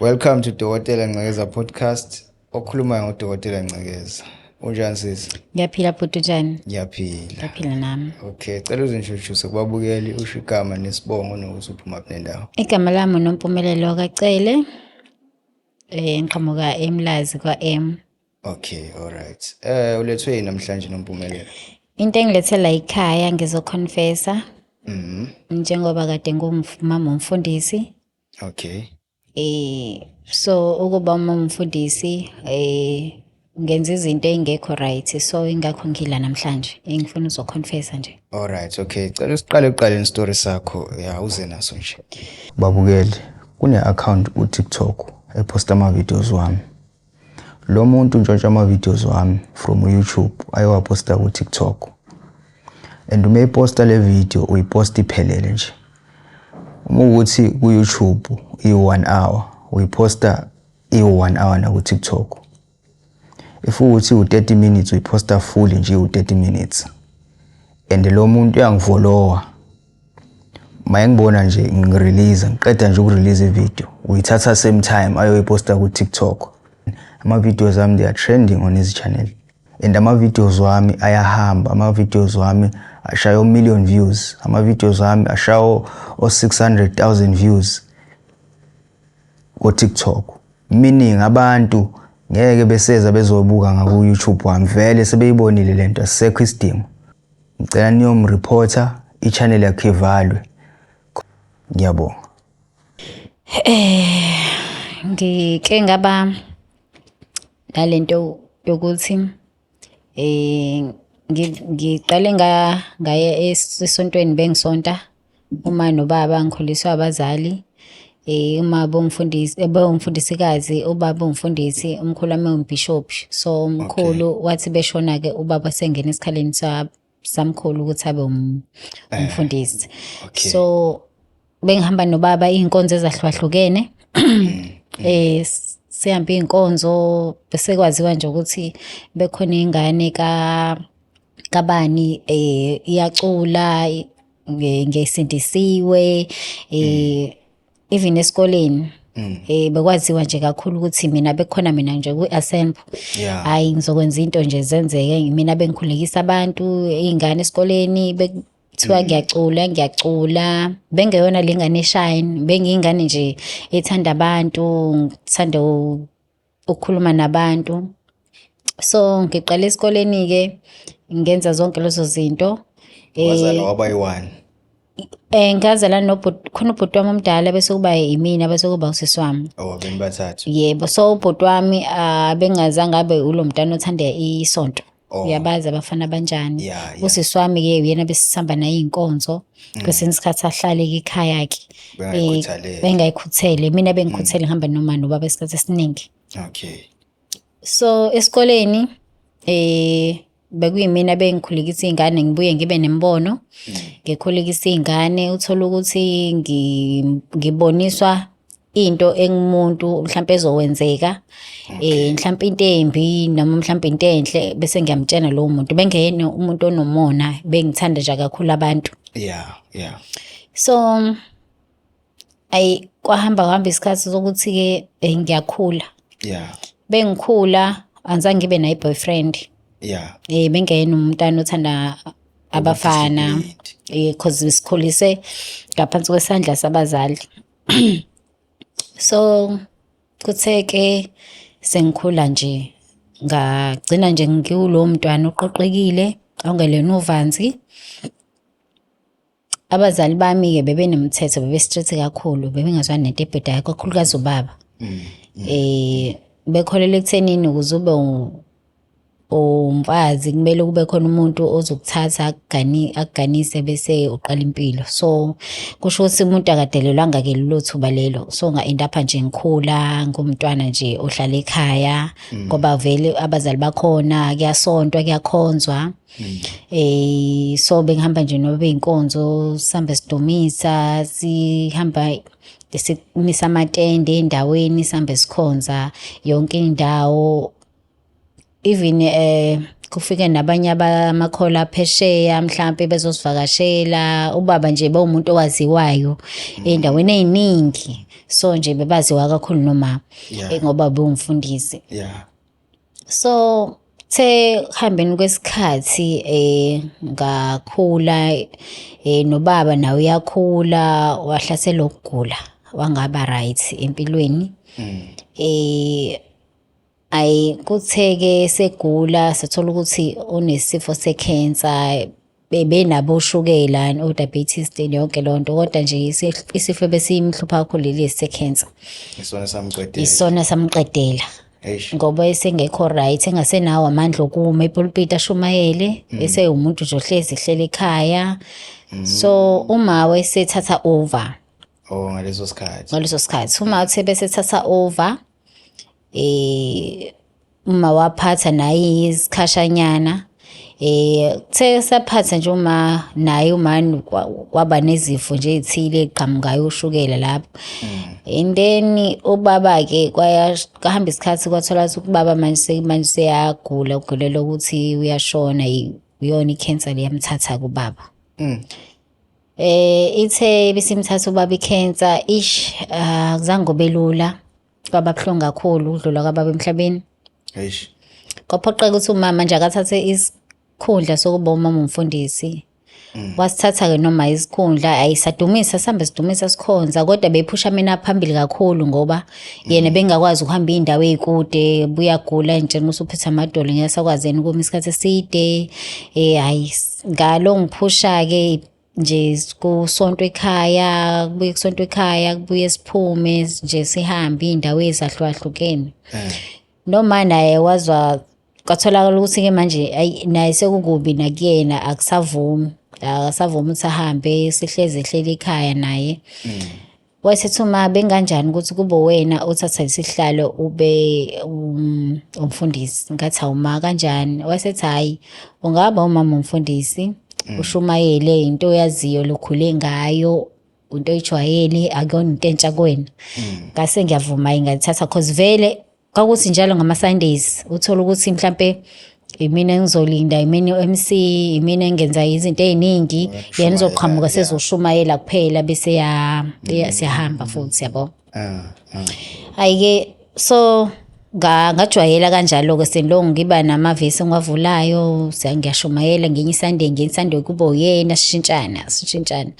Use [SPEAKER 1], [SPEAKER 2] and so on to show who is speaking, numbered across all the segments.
[SPEAKER 1] Welcome to Dokotela Ncekeza podcast. Okhulumayo ngoDokotela Ncekeza. Unjani, sisi?
[SPEAKER 2] Ngiyaphila bhuti, unjani?
[SPEAKER 1] Ngiyaphila.
[SPEAKER 2] Ngiyaphila nami.
[SPEAKER 1] Okay, cela uzintroduce kubabukeli, usho igama nesibongo nokuthi uphuma phi nendawo.
[SPEAKER 2] Igama lami uNompumelelo kaCele. Ngiqhamuka eMlazi kwa M.
[SPEAKER 1] Okay, all right. Ulethwe yini namhlanje, Nompumelelo?
[SPEAKER 2] Into engilethela ekhaya, ngizoconfessa. Njengoba kade ngumama umfundisi. So ukuba uma umfundisi ngenza izinto ezingekho right, so ingakho ngila namhlanje, engifuna uzoconfessa nje.
[SPEAKER 1] All right, okay. Cela usiqale uqale story sakho. Ya, uze naso nje. Babukeli, kune account ku TikTok eposta ama videos wami. Lo muntu untshontsha ama videos wami from YouTube ayowaposta ku TikTok. And uma eposta le video, uyiposta iphelele nje. Uma ukuthi ku YouTube i-1 hour, uyiposta i-1 hour na ku TikTok. If ukuthi u-30 minutes, uyiposta full nje u-30 minutes. And lo muntu uyangifollowa, maye ngibona nje ngirelease, ngiqeda nje ukurelease ivideo, uyithatha same time ayoyiposta ku TikTok. Ama videos ami, they are trending on his channel, and ama videos wami ayahamba, ama videos wami ashaya million views, ama videos wami ashaya o 600,000 views ku TikTok, meaning abantu ngeke beseza bezobuka ngaku YouTube wami, vele sebeyibonile lento, asisekho isidingo. Ngicela niyomreporta, i-channel yakhe ivalwe. Ngiyabonga.
[SPEAKER 2] Ngike ngaba nalento yokuthi ngiqale ngaya esontweni, bengisonta uma nobaba, ngikhuliswa abazali, uma bomfundisi, bewumfundisikazi, ubaba umfundisi, umkhulu wami umbishop. So umkhulu wathi beshona ke, ubaba sengena esikhaleni samkhulu ukuthi abe umfundisi. So bengihamba nobaba iy'nkonzo ezahlukahlukene, sihambe iy'nkonzo, bese kwaziwa nje ukuthi bekhona ingane ka kabani iyacula, ngesindisiwe. Even esikoleni bekwaziwa nje kakhulu ukuthi mina bekhona, mina nje kwi-assembly, hayi, ngizokwenza into nje zenzeke. Mina bengikhulekisa abantu, iy'ngane esikoleni, bekuthiwa ngiyacula, ngiyacula. Bengeyona le ngane eshine, bengiyingane nje ethanda abantu, ngithanda ukukhuluma nabantu. So ngiqale esikoleni-ke ngenza zonke lezo zinto.
[SPEAKER 1] Wazalwa waba yi-one?
[SPEAKER 2] Ngazalwa nobhuti, khona ubhuti wami omdala, bese kuba yimina, bese kuba usisi wami.
[SPEAKER 1] Oh, abeni bathathu.
[SPEAKER 2] Yebo, so ubhuti wami bengazange abe ulo mntwana othanda isonto. Uyabazi abafana abanjani. Usisi wami-ke uyena besihamba naye iy'nkonzo, kwesinye isikhathi ahlale-ke ekhaya-ke.
[SPEAKER 1] Bengayikhuthalele.
[SPEAKER 2] Bengayikhuthele, mina bengikhuthele, ngihamba noma nobaba isikhathi esiningi. So esikoleni bekuyimina bengikhulekisa iy'ngane, ngibuye ngibe nemibono, ngikhulekisa iy'ngane, uthole ukuthi ngiboniswa into engumuntu mhlampe ezokwenzeka, mhlampe into embi noma mhlampe into enhle, bese ngiyamtshela lowo muntu. Bengeyena umuntu onomona, bengithanda nje kakhulu abantu. So ayi, kwahamba kuhamba isikhathi sokuthi-ke ngiyakhula. Bengikhula angizange ngibe nayo i-boyfriend. Bengeyena umntwana othanda abafana.
[SPEAKER 1] Disciplined.
[SPEAKER 2] 'Cause sikhulise ngaphansi kwesandla sabazali. So kuthe-ke sengikhula nje, ngagcina nje ngiwulowo mntwana oqoqekile, ongelona uvanzi. Abazali bami-ke bebenomthetho, bebe-strict kakhulu, bebengazwani nento ebhedayo, kakhulukazi ubaba. Bekholelwa ekuthenini ukuze ube umfazi kumele kube khona umuntu ozokuthatha akuganise bese uqala impilo. So kusho ukuthi umuntu akadelelwanga-ke lelo thuba lelo. So nga-end up nje ngikhula ngumntwana nje ohlala ekhaya, ngoba vele abazali bakhona kuyasontwa, kuyakhonzwa. So bengihamba nje noba beyinkonzo, sihambe sidumisa, sihamba simisa amatende endaweni, sihambe sikhonza yonke indawo. Even Kufike nabanye abamakholwa phesheya mhlampe bezosivakashela. Ubaba nje bewumuntu owaziwayo ey'ndaweni ey'ningi, so nje bebaziwa kakhulu noma ngoba bewumfundisi. So the kuhambeni kwesikhathi ngakhula, nobaba nawe uyakhula, wahlaselwa ukugula, wangaba right empilweni. Ayi, kuthe-ke segula sathola ukuthi unesifo se-cancer, bebenabo oshukela o-diabetes yonke leyo nto, kodwa nje isifo ebesimhlupha kakhulu lesi se-cancer.
[SPEAKER 1] Isona samqedela.
[SPEAKER 2] Isona samqedela.
[SPEAKER 1] Eish.
[SPEAKER 2] Ngoba esengekho right, engasenawo amandla okuma epulpiti ashumayele, esewumuntu nje ohlezi ehleli ekhaya. So uma wayesethatha over.
[SPEAKER 1] Oh, ngaleso sikhathi.
[SPEAKER 2] Ngaleso sikhathi uma uthe bese thatha over, uma waphatha naye isikhashanyana, kuthe saphatha nje uma naye uma kwaba nezifo nje ezithile eqhamukayo ushukela lapho. And then ubaba ke kwahamba isikhathi kwathola ukuthi ubaba manje seyagula, ugulela ukuthi uyashona, iyona i-cancer leyamthatha kubaba. Ithe bisimthatha ubaba i-cancer, ish, akuzange kube lula, kwaba buhlungu kakhulu ukudlula kwababa emhlabeni.
[SPEAKER 1] Eish.
[SPEAKER 2] Kwaphoqeka ukuthi umama nje akathathe isikhundla sokuba umama umfundisi. Wasithatha-ke noma isikhundla, ayisadumisa, sihambe sidumisa sikhonza, kodwa bephusha mina phambili kakhulu ngoba yena bengakwazi ukuhamba iy'ndawo ey'kude, buyagula nje usuphethe amadolo, ngeke asakwazi yena ukuma isikhathi eside. Hhayi, ngalo ngiphusha-ke nje kusonto ekhaya, kubuye kusonto ekhaya, kubuye siphume nje sihambe iy'ndawo ezahlukahlukene. Noma naye wazwa kwatholakala ukuthi-ke manje ayi naye sekukubi nakuyena, akusavumi, akasavumi ukuthi ahambe, sihlezi ehleli ekhaya naye. Wayesethi uma benganjani ukuthi kube wena othatha isihlalo ube umfundisi. Ngathi awuma kanjani? Wayesethi hhayi, ungaba umama umfundisi, ushumayele into oyaziyo lokhule ngayo, into oyijwayele, akuyona into entsha kuwena. Ngase ngiyavuma ngathatha, cause vele kwakuthi njalo ngama-Sundays uthola ukuthi mhlampe imina engizolinda, imina u-MC, imina engenza izinto ey'ningi, yena uzoqhamuka sezoshumayela kuphela bese siyahamba futhi, yabo. Hhayi-ke, so ngajwayela kanjalo-ke, senilokhu ngiba namavesi engiwavulayo, ngiyashumayela ngenye iSunday, ngenye iSunday kube uyena, sishintshana, sishintshana.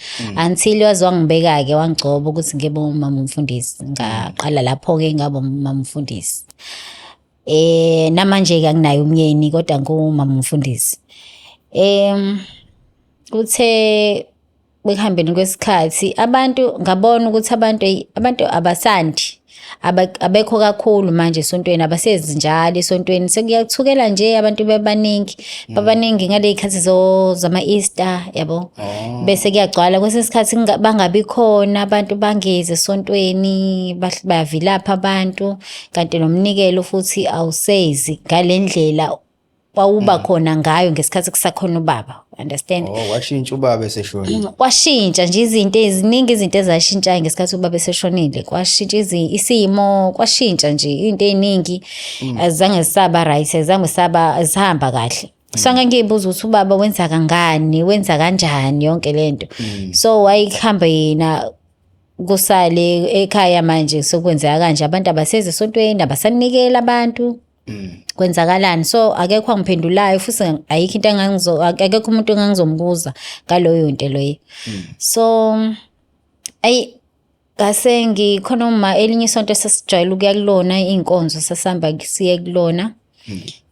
[SPEAKER 2] Until waze wangibeka-ke, wangigcoba ukuthi ngibe umama umfundisi. Ngaqala lapho-ke ngaba umama umfundisi. Namanje-ke anginaye umyeni kodwa ngumama umfundisi. Kuthe ekuhambeni kwesikhathi abantu ngabona ukuthi abantu abasandi, abekho kakhulu manje esontweni, abasezi njalo esontweni, sekuyathukela nje abantu bebaningi, babaningi ngale y'khathi zama-Easter, yabo. Bese kuyagcwala kwesinye isikhathi bangabi khona abantu, bangezi esontweni, bayavilapha abantu, kanti nomnikelo futhi awusezi ngale ndlela wawuba khona ngayo ngesikhathi kusakhona ubaba, understand?
[SPEAKER 1] Oh, washintsha ubaba eseshonile.
[SPEAKER 2] Kwashintsha nje izinto eziningi, izinto ezashintshayo ngesikhathi ubaba eseshonile, kwashintsha isimo, kwashintsha nje izinto eziningi, azange saba right, azange saba zihamba kahle. So ngangiyibuza ukuthi ubaba wenza kangani, wenza kanjani yonke lento. So wayihamba yena kusale ekhaya, manje sokwenzeka kanje, abantu abaseze esontweni, abasanikela abantu. Kwenzakalani? So akekho angiphendulayo, futhi ayikho into engangizo, akekho umuntu engangizombuza ngaloyo nto leyo. So ayi, ngase ngikhona uma elinye isonto esasijwayele ukuya kulona, iy'nkonzo sasihamba siye kulona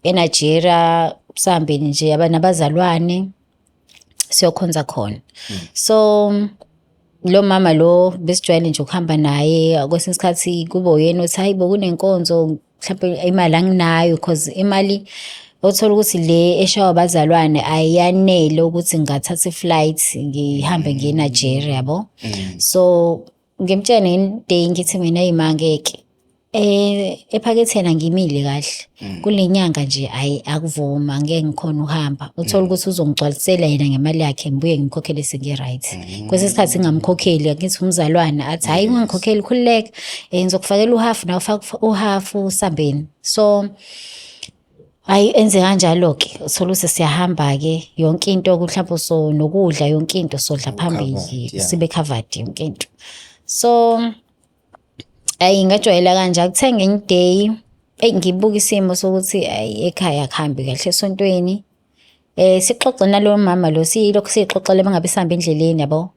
[SPEAKER 2] eNigeria, sihambe nje nabazalwane siyokhonza khona. So lo mama lo besijwayele nje ukuhamba naye, kwesinye isikhathi kube uyena othi hayi bo kunenkonzo, mhlawumbe imali anginayo, cause imali othola ukuthi le eshawa abazalwane ayanele ukuthi ngingathatha i-flight ngihambe ngiye eNigeria, yabo. So ngimtshene ngeday ngithi mina ima ngeke, ephaketheni angimile kahle kule nyanga nje, ayi akuvuma, ngeke ngikhona uhamba. Uthola ukuthi uzongigcwalisela yena ngemali yakhe, ngibuye ngimkhokhele sengi-right. Kwesinye isikhathi ngingamkhokheli, ngithi umzalwane athi hhayi ungangikhokheli, khululeka, ngizokufakela uhafu, nawe ufake uhafu, sambeni. So Ayi, enze kanjalo-ke, uthole ukuthi siyahamba-ke yonke into, mhlawumbe so nokudla, yonke into sodla phambili.
[SPEAKER 1] Covered, yeah.
[SPEAKER 2] Sibe covered yonke into. So ayi, ngajwayela kanje. Akuthe ngenye day, eyi, ngibuka isimo sokuthi ayi, ekhaya akuhambi kahle esontweni. Sixoxe nalo mama lo, silokhu siyixoxele bangabe sihamba endleleni, yabo.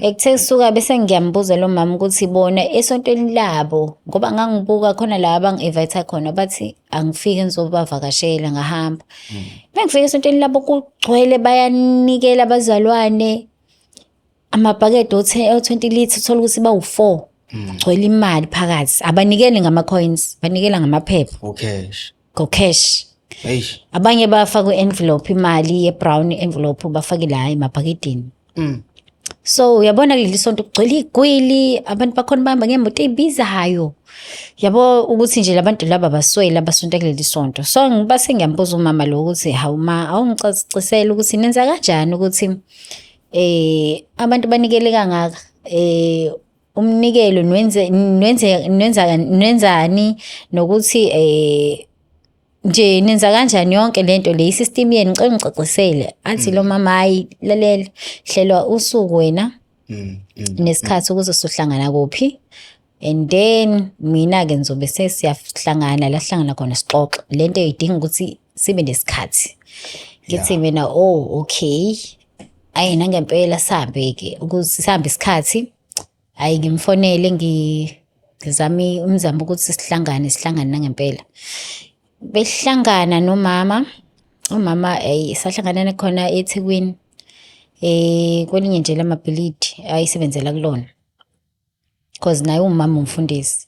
[SPEAKER 2] Ekuthe kusuka bese ngiyambuza lo mama ukuthi bona esontweni labo, ngoba ngangibuka khona la abangi-invite khona, bathi angifike ngizobavakashela, ngahamba. Bengifika esontweni labo kugcwele, bayanikela abazalwane amabhakede o-20 litre, uthola ukuthi bawu-4, kugcwele imali phakathi. Abanikeli ngama-coins, banikela ngamaphepha.
[SPEAKER 1] O-cash.
[SPEAKER 2] Ngo-cash.
[SPEAKER 1] Eish.
[SPEAKER 2] Abanye bafaka kwi-envelope imali ye-brown envelope, bafake la emabhakedeni. So uyabona kuleli sonto kugcwele igwili, abantu bakhona bahamba ngemoto ey'bizayo, yabo, ukuthi nje labantu laba baswele abasonta kuleli sonto. So ngibase ngiyambuza umama lo ukuthi, hawu ma, awungicacisele ukuthi nenza kanjani ukuthi abantu banikele kangaka, umnikelo nwenze nwenze nwenza nwenzani, nokuthi nje nenza kanjani yonke lento le, i-system yenu, ngicela ungicacisele. Athi lo mama, hayi, lalela, hlelwa usuku wena nesikhathi ukuze sohlangana kuphi, and then mina-ke ngizobe sesiyahlangana la sihlangana khona, sixoxe lento idinga ukuthi sibe nesikhathi. Ngithi mina, oh, okay. Ayi, nangempela sihambe-ke ukuze sihambe isikhathi. Hhayi, ngimfonele, ngizame umzamo ukuthi sihlangane, sihlangane nangempela. Besihlangana nomama, umama sahlangana khona eThekwini, kwelinye nje lamabhilidi ayisebenzela kulona, cause naye uwumama umfundisi.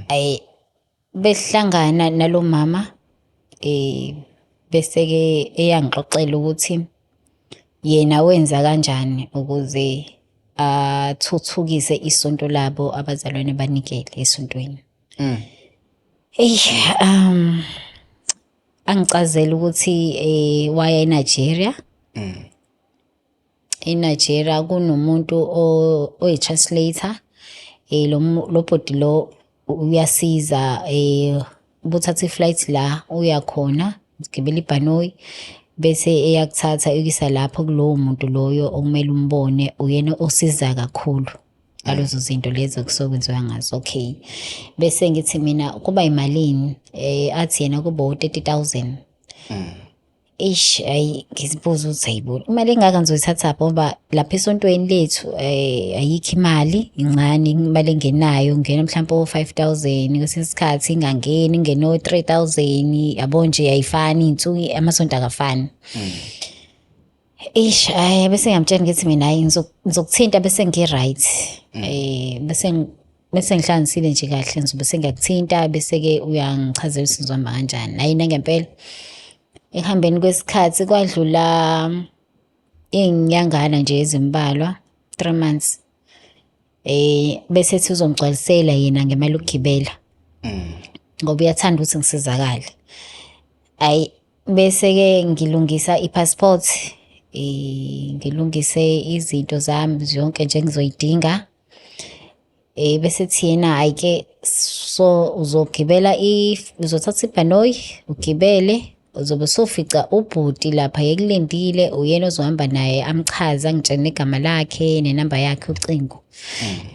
[SPEAKER 2] Ayi, besihlangana nalo mama, bese-ke eyangixoxela ukuthi yena wenza kanjani ukuze athuthukise isonto labo, abazalwane banikele esontweni. Eyi, angicazela ukuthi waya eNigeria. ENigeria kunomuntu oyi-translator, lo bhuti lo uyasiza, ubuthatha i-flight la uya khona, ugibela ibhanoyi, bese eyakuthatha ikuyisa lapho kulowo muntu loyo okumele umbone, uyena osiza kakhulu ngalezo zinto lezo kusuke kwenziwa ngazo. Okay. Bese ngithi mina, kuba imalini? Athi yena kuba u-30,000. Eish, ayi, ngizibuza ukuthi hayibo, imali engaka ngizoyithathaphi, ngoba lapha esontweni lethu ayikho imali, incane imali engenayo, ngena mhlawumpe o-5,000, kwesinye isikhathi ingangeni, ingene o-3,000, yabo nje ayifani iy'nsuku, amasonto akafani. Eish, hhayi, bese ngiyamtshela ngithi mina, hhayi, ngizokuthinta bese ngi-right. Bese ngihlanganisile nje kahle, ngizobe sengiyakuthinta, bese-ke uyangichazela ukuthi ngizohamba kanjani. Hhayi, nangempela ekuhambeni kwesikhathi kwadlula iy'nyangana nje ezimbalwa, 3 months. Bese ethi uzongigcwalisela yena ngemali yokugibela. Ngoba uyathanda ukuthi ngisizakale. Hhayi, bese-ke ngilungisa i-passport, ngilungise izinto zami zonke nje engizoyidinga. Bese ethi yena, hhayi-ke, so uzogibela, uzothatha ibhanoyi ugibele, uzobe usufica ubhuti lapha ekulindile, uyena ozohamba naye, amchaze, angitshele negama lakhe nenamba yakhe ucingo.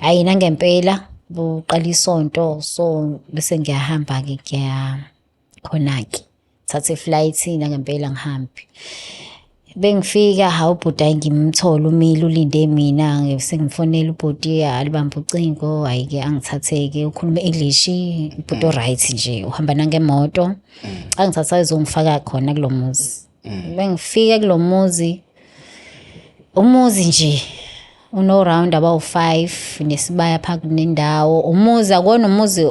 [SPEAKER 2] Hhayi, nangempela buqala isonto, so bese ngiyahamba-ke, ngiya khona-ke, thatha i-flight nangempela ngihambe. Bengifika, hawu, ubhuti, hhayi, ngimthole umile ulinde mina. Sengimfonela ubhuti, alibambe ucingo. Hhayi-ke, angithathe-ke, ukhuluma i-English ubhuti, o-right nje, uhamba nangemoto, angithatha ezongifaka khona kulo muzi. Bengifika kulo muzi, umuzi nje uno-round abawu-5 nesibaya phakathi nendawo. Umuzi akuwona umuzi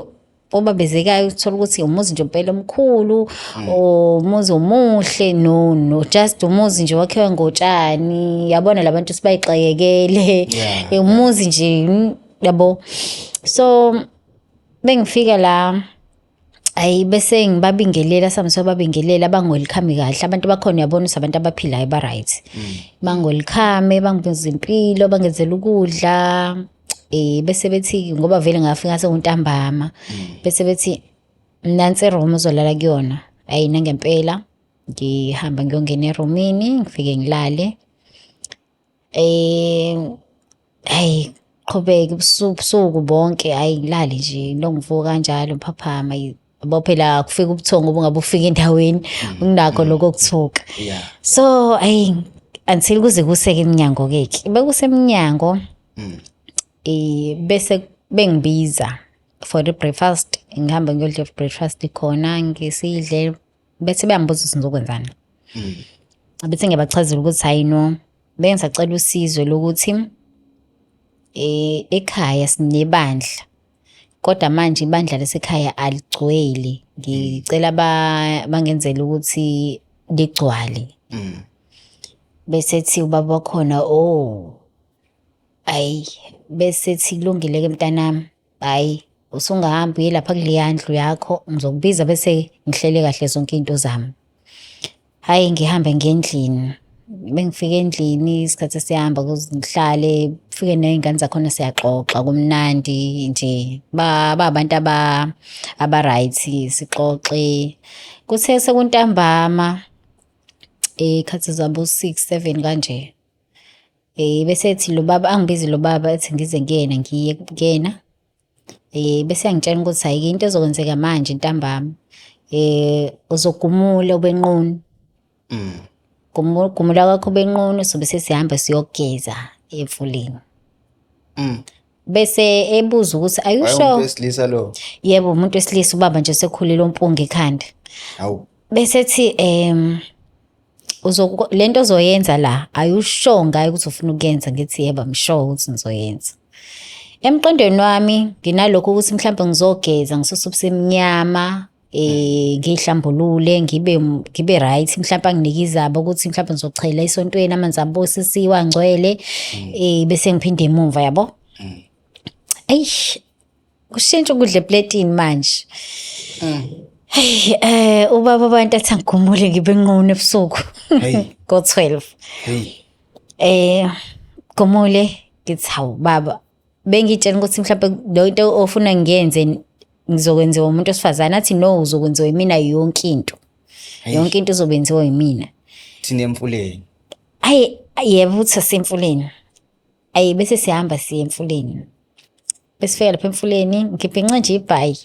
[SPEAKER 2] obabezekayo, uthola ukuthi umuzi nje impela omkhulu, umuzi omuhle, no no, just umuzi nje wakhiwe ngotshani, yabona labantu sibayixekekele. Umuzi nje, yabo. So bengifika la, ayi, bese ngibabingelela, sami sobabingelela, bangi-welcome kahle abantu bakhona, uyabona ukuthi abantu abaphilayo ba-right. Bangi-welcome, bangibuza impilo, bangenzela ukudla, bese bethi, ngoba vele ngafika sekuntambama, bese bethi nansi room uzolala kuyona. Ayi, nangempela ngihamba ngiyongena erumini, ngifike ngilale. Hayi, qhubeke ubusuku bonke, hhayi, ngilale nje, lo ngivuka kanjalo ngiphaphama. Yabo phela kufika ubuthongo obungabe ufika endaweni unginakho lokho kuthuka. So ayi, until kuze kuseke emnyango-ke ke bekusemnyango, bese bengibiza for the breakfast. Ngihambe ngiyodla breakfast khona, ngisidle, bese beyangibuza ukuthi ngizokwenzani. Bese ngiyabachazela ukuthi hayi no, bengisacela usizo lokuthi ekhaya sinebandla, kodwa manje ibandla lasekhaya aligcwele, ngicela bangenzele ukuthi ligcwale. Bese ethi ubaba wakhona, oh, ayi, bese ethi kulungile-ke mntanami, hhayi, usungahamba uye lapha kuleya ndlu yakho, ngizokubiza bese ngihlele kahle zonke iy'nto zami. Hhayi, ngihambe ngiye endlini. Bengifika endlini isikhathi siyahamba kuze ngihlale, kufike ney'ngane zakhona, siyaxoxa kumnandi nje. Ba abantu aba-right, sixoxe. Kuthe sekuntambama iy'khathi zabo-six, seven kanje, bese ethi lo baba, angibize lo baba, ethi ngize kuyena, ngiye kuyena. Bese eyangitshela ukuthi hhayi-ke into ezokwenzeka manje ntambama, uzogumula ube nqunu. Gumula kwakho ube nqunu, sobe sesihamba siyogeza emfuleni. Bese ebuza ukuthi are you sure?
[SPEAKER 1] Umuntu wesilisa lo?
[SPEAKER 2] Yebo, umuntu wesilisa, ubaba nje osekhulile, ompunga ekhanda.
[SPEAKER 1] Hawu.
[SPEAKER 2] Bese ethi lento ozoyenza la, are you sure ngayo ukuthi ufuna ukuyenza? Ngithi yebo, I'm sure ukuthi ngizoyenza. Emqondweni wami nginalokho ukuthi mhlawumbe ngizogeza ngisuse ubusemnyama, ngihlambulule, ngibe right, mhlawumbe anginike izaba ukuthi mhlawumbe ngizochela esontweni amanzi abosisiwe angcwele, bese ngiphinde emumva, yabo. Eish, kushintsha ukudla epletini manje. Hey, ubaba abantu athi angigumule ngibe nqunu ebusuku.
[SPEAKER 1] Hey.
[SPEAKER 2] Go 12.
[SPEAKER 1] Hey.
[SPEAKER 2] Gumule, ngithi hawu baba, bengitshela ukuthi mhlawumbe le nto ofuna ngiyenze ngizokwenziwa umuntu wesifazane, athi no, uzokwenziwa yimina yonke into.
[SPEAKER 1] Hey.
[SPEAKER 2] Yonke into izobenziwa yimina.
[SPEAKER 1] Thina emfuleni.
[SPEAKER 2] Ayi, yebo, uthi asemfuleni. Ayi, bese sihamba siye emfuleni. Besifika lapha emfuleni, ngibhince nje ibhayi.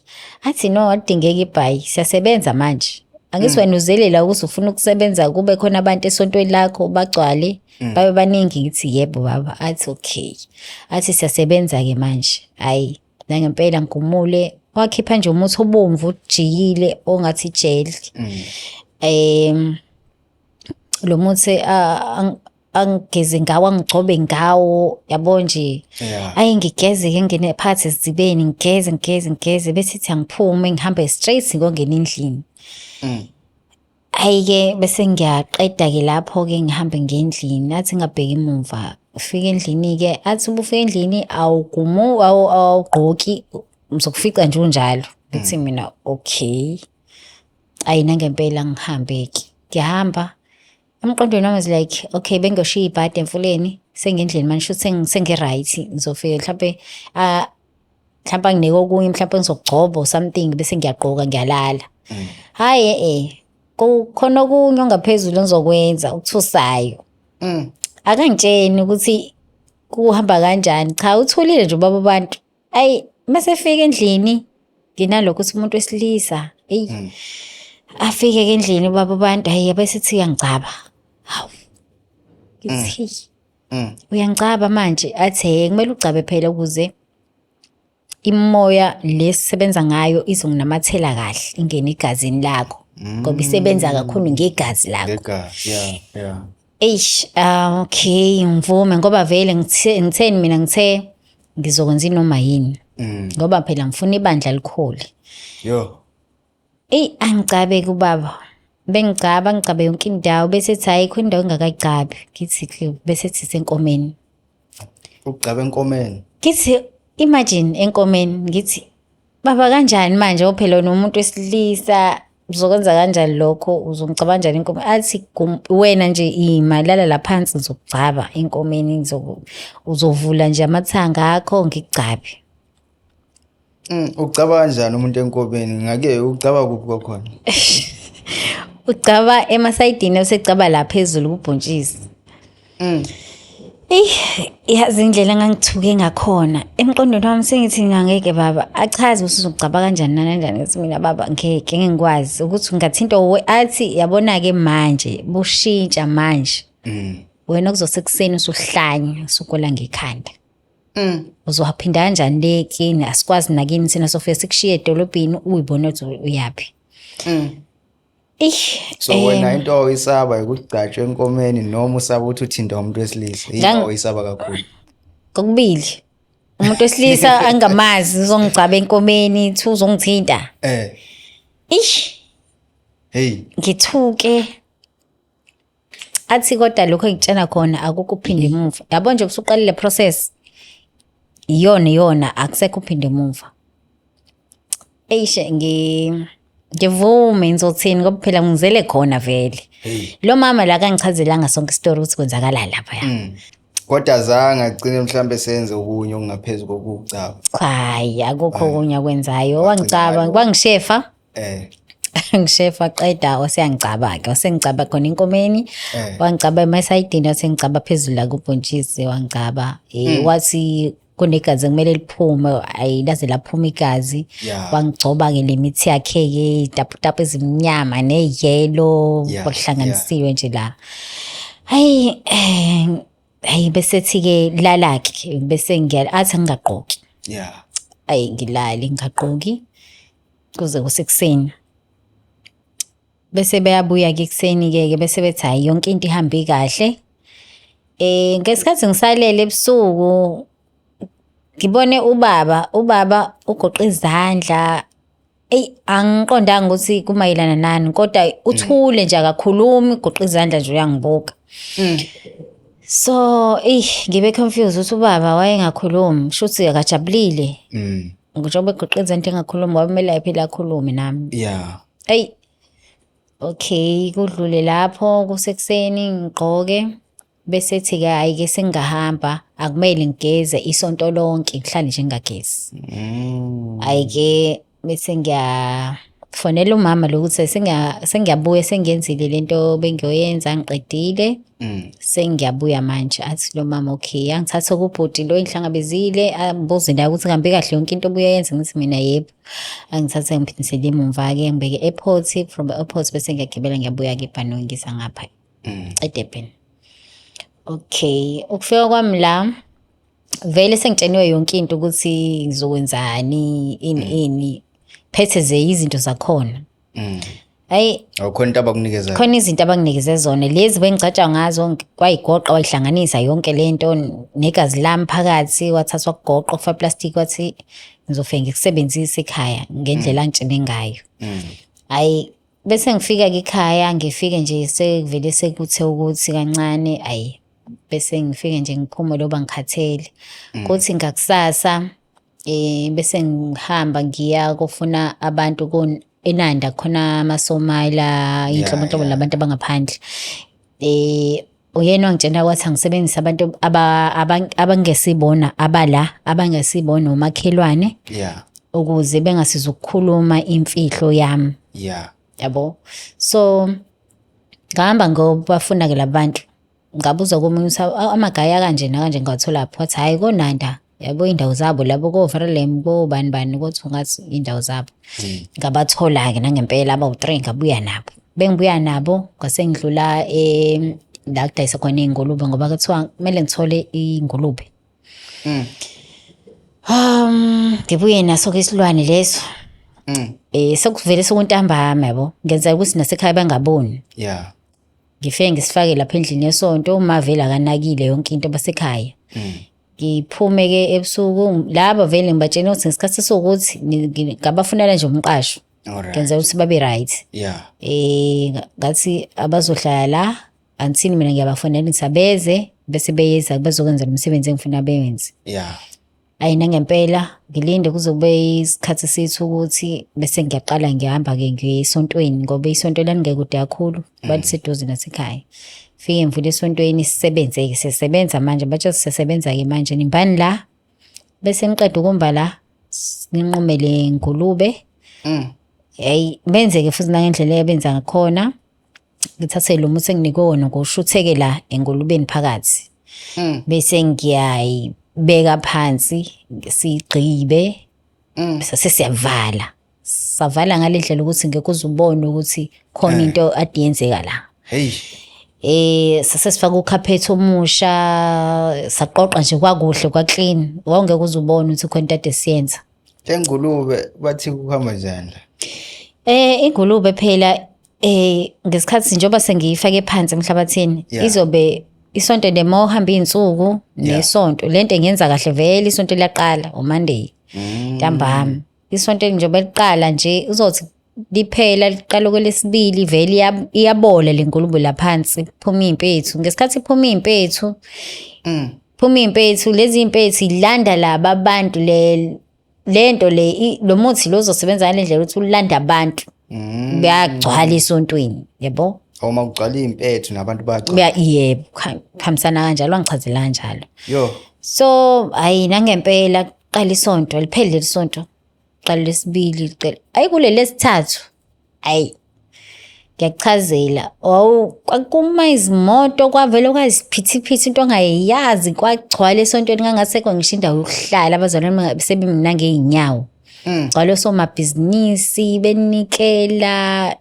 [SPEAKER 2] Athi no, alidingeki ibhayi, siyasebenza manje. Angithi wena uzele la ukuthi ufuna ukusebenza, kube khona abantu esontweni lakho bagcwale, babe baningi. Ngithi yebo baba. Athi okay. Athi siyasebenza-ke manje. Hhayi, nangempela ngigumule, wakhipha nje umuthi obomvu ojiyile ongathi ijeli. Lo muthi angigeze ngawo, angigcobe ngawo, yabo nje. Ayi, ngigeze-ke, ngingene phakathi esizibeni, ngigeze, ngigeze, ngigeze, bese ithi angiphume ngihambe straight ngiyongena endlini. Hhayi-ke, bese ngiyaqeda-ke lapho-ke, ngihambe ngiye endlini, athi ngingabheki emuva. Ufike endlini-ke, athi uma ufika endlini awugumu, awugqoki, ngizokufica nje unjalo. Ngithi mina okay. Ayi, nangempela ngihambe-ke. Ngiyahamba, emqondweni wami was like okay, bengiyoshiya ibhadi emfuleni, sengendlini manje, shuthi sengi-right, ngizofika mhlampe mhlampe anginike okunye, mhlampe ngizokugcoba or something, bese ngiyagqoka ngiyalala. Hhayi, kukhona okunye ongaphezulu engizokwenza okuthusayo. Akangitsheni ukuthi kuhamba kanjani. Cha, uthulile nje ubaba abantu. Ayi, mase efika endlini nginalokho ukuthi umuntu wesilisa, eyi, afike ke endlini ubaba abantu, hayi, bese ethi uyangicaba. Hawu. Ngithi hey, uyangicaba manje? Athi hey, kumele ugcabe phela ukuze imoya lesisebenza ngayo izonginamathela kahle, ingene egazini lakho. Ngoba isebenza kakhulu ngegazi lakho.
[SPEAKER 1] Ngegazi, yeah.
[SPEAKER 2] Eish, okay, ngivume ngoba vele ngitheni mina, ngithe ngizokwenza inoma yini. Ngoba phela ngifuna ibandla likhule.
[SPEAKER 1] Yo.
[SPEAKER 2] Eyi, angicabe kubaba. Bengicaba, ngicabe yonke indawo, bese ethi ayikho indawo engakayicabi. Ngithi bese ethi senkomeni.
[SPEAKER 1] Ukugcaba enkomeni.
[SPEAKER 2] Ngithi imagine enkomeni, ngithi baba kanjani manje, ophela wena umuntu wesilisa, uzokwenza kanjani lokho, uzongicaba kanjani enkomeni? Athi wena nje ima lala la phansi, ngizokugcaba enkomeni, uzovula nje amathanga akho ngikugcabe.
[SPEAKER 1] Ucaba kanjani umuntu enkomeni? Ngake ucaba kuphi kwakhona?
[SPEAKER 2] Ugcaba emasayidini usegcaba la phezulu kubhontshisi. Eyi, yazi indlela engangithuke ngakhona emqondweni wami, sengithi mina ngeke baba achaze ukuthi uzogcaba kanjani nakanjani. Ngithi mina baba ngeke ngikwazi ukuthi ngingathintwa wuwe. Athi yabona-ke manje bushintsha manje, wena kuzosekuseni usuhlanya usugola ngekhanda. Uzowaphinda kanjani le kini? Asikwazi nakini thina, sofike sikushiye edolobheni uyibone ukuthi uyaphi. Eish,
[SPEAKER 1] So wena into oyisaba ukugcatshwa enkomeni noma usaba ukuthi uthintwa umuntu wesilisa? Yini oyisaba kakhulu?
[SPEAKER 2] Kokubili. Umuntu wesilisa angamazi uzongigcaba enkomeni, thi uzongithinta. Ish,
[SPEAKER 1] Hey.
[SPEAKER 2] Ngithuke. Athi kodwa lokho engitshena khona akukho uphinda emuva. Yabo nje usuqalile process. Iyona iyona, akusekho uphinda emuva. Eish, ngivume, ngizothini ngoba phela ngizele khona vele.
[SPEAKER 1] Hey.
[SPEAKER 2] Lo mama la kangichazelanga sonke isitori ukuthi kwenzakala lapha ya.
[SPEAKER 1] Kodwa zange agcine mhlambe senze okunye okungaphezu kokucaba?
[SPEAKER 2] Hayi, akukho okunye akwenzayo.
[SPEAKER 1] Wagcina
[SPEAKER 2] Wangicaba,
[SPEAKER 1] ngalokho.
[SPEAKER 2] wangishefa. Ngishefa qeda waseyangicaba-ke, wasengicaba khona enkomeni. Wangicaba emasayidini, wasengicaba phezulu la kubhontshisi wangicaba. Wathi kunegazi ekumele liphume, ayi laze laphuma igazi. Wangigcoba-ke le mithi yakhe-ke, itaputapu ezimnyama neyelo, kwakuhlanganisiwe nje la. Hayi, hayi bese thi-ke lala-ke, bese ngiya athi angingagqoki. Ayi ngilale ngingagqoki kuze kusekuseni. Bese beyabuya-ke ekuseni-ke ke bese bethi hhayi yonke into ihambe kahle. Ngesikhathi ngisalele ebusuku ngibone ubaba, ubaba ugoqe izandla. Eyi, angiqondanga ukuthi kumayelana nani kodwa uthule nje akakhulumi, ugoqe izandla nje uyangibuka. So, eyi ngibe confused ukuthi ubaba wayengakhulumi, shuthi akajabulile. Njengoba egoqe izandla engakhulumi, kwakumele phela akhulume nami. Eyi, okay, kudlule lapho kusekuseni ngigqoke bese ethi-ke hhayi-ke sengingahamba, akumele ngigeze isonto lonke, ngihlale nje ngingagezi. Hhayi-ke bese ngiyafonela umama lo ukuthi sengiyabuya, sengiyenzile lento bengiyoyenza, ngiqedile. Sengiyabuya manje. Athi lo mama okay, angithathe kubhuti lo engihlangabezile, angibuze la ukuthi ngihambe kahle yonke into obuyoyenza, ngithi mina yebo. Angithathe ngiphindisele emumva-ke, ngibeke e-airport, from airport bese ngiyagibela ngiyabuya-ke ebhanoyi ngisa ngapha eDurban. Okay, ukufika kwami la vele sengitsheniwe yonke into ukuthi ngizokwenzani, ini ini, phethe ze izinto zakhona. Hayi,
[SPEAKER 1] Awukhona into abakunikeza?
[SPEAKER 2] Khona izinto abanginikeze zona lezi bengigcatshwa ngazo, kwayigoqa wayihlanganisa yonke lento negazi lami phakathi, wathathwa kugoqa kufaka plastic, wathi ngizofike ngikusebenzise ekhaya ngendlela angitshene ngayo. Hayi bese ngifika ke ekhaya, ngifike nje sekuvele sekuthe ukuthi kancane, ayi bese ngifike nje ngiphume loba ngikhathele. Kuthi ngakusasa bese ngihamba ngiya kofuna abantu eNanda, khona amaSomali, inhlobonhlobo labantu abangaphandle. Uyena wangitshela wathi angisebenzise abantu abangesibona abala, abangesibona omakhelwane. Ukuze bengasiza ukukhuluma imfihlo yami. Yabo. So ngahamba ngobafuna ke labantu. Ngabuza komunye ukuthi amagaya kanje nakanje ngiwatholaphi, wathi hhayi koNanda, yabo indawo zabo labo ko-Verulam kobani bani, kothi ungathi indawo zabo. Ngabathola-ke nangempela abawu-3, ngabuya nabo. Bengibuya nabo ngase ngidlula la kudayisa khona iy'ngulube ngoba kuthiwa kumele ngithole iy'ngulube. Ngibuye naso-ke isilwane leso. Sekuvele sekuntambama yabo, ngenzela ukuthi nasekhaya bangaboni. Ngifike ngisifake lapha endlini yesonto, uma vele akanakile yonke into basekhaya. Ngiphume-ke ebusuku, laba vele ngibatshena ukuthi ngesikhathi esiwukuthi ngabafunela nje umqasho. Ngenzela ukuthi babe right. Ngathi abazohlala la, until mina ngiyabafonela ngithi abeze, bese beyeza bezokwenza lo msebenzi engifuna bewenze. Ayi nangempela ngilinde kuze kube isikhathi sethu ukuthi bese ngiyaqala ngihamba-ke ngiye esontweni ngoba isonto lalingekude kakhulu, baliseduze nasekhaya. Fike ngivule esontweni sisebenze-ke, sisebenza manje, batsho sisebenza-ke manje, nimbani la, bese niqeda ukumba la, ninqume le ngulube. Hey, benzeke futhi nangendlela ebenza ngakhona. Ngithathe lo muthi enginikwe wona ngoshutheke la engulubeni phakathi. Bese ngiyayibeka phansi sigqibe. Bese sesiyavala. Savala ngale ndlela ukuthi ngeke uze ubone ukuthi khona into ade yenzeka la.
[SPEAKER 1] Hey.
[SPEAKER 2] Sase sifaka ukhaphethe omusha, saqoqa nje kwakuhle kwa-clean. Wawungeke uze ubone ukuthi khona into ade siyenza.
[SPEAKER 1] Lengulube bathi kuhamba njani la?
[SPEAKER 2] Ingulube phela ngesikhathi njengoba sengiyifake phansi emhlabathini izobe isonto the more uhamba iy'nsuku nesonto lento engenza kahle vele isonto liyaqala uMonday ntambama. Isonto njengoba liqala nje uzothi liphela liqala kwelesibili vele iyabola le ngulube la phansi, kuphuma iy'mpethu. Ngesikhathi kuphuma iy'mpethu, phuma iy'mpethu, lezi iy'mpethu ilanda laba abantu le nto le lo muthi lo uzosebenza ngale ndlela ukuthi ulanda abantu. Bayagcwala esontweni, yabo?
[SPEAKER 1] Uma kugcwala iy'mpethu nabantu bayagcwala.
[SPEAKER 2] Yebo, kuhambisana kanjalo, wangichazela kanjalo.
[SPEAKER 1] Yo.
[SPEAKER 2] So, hhayi nangempela kuqala isonto, liphele leli sonto. Qala lesibili, qala ayi kuleli lesithathu, ayi ngiyakuchazela kwakuma izimoto kwavele kwaziphithiphithi into ongayazi, kwagcwala esontweni ngangasekho ngisho indawo yokuhlala, abazalwane sebemi nangey'nyawo. Gcwala osomabhizinisi benikela,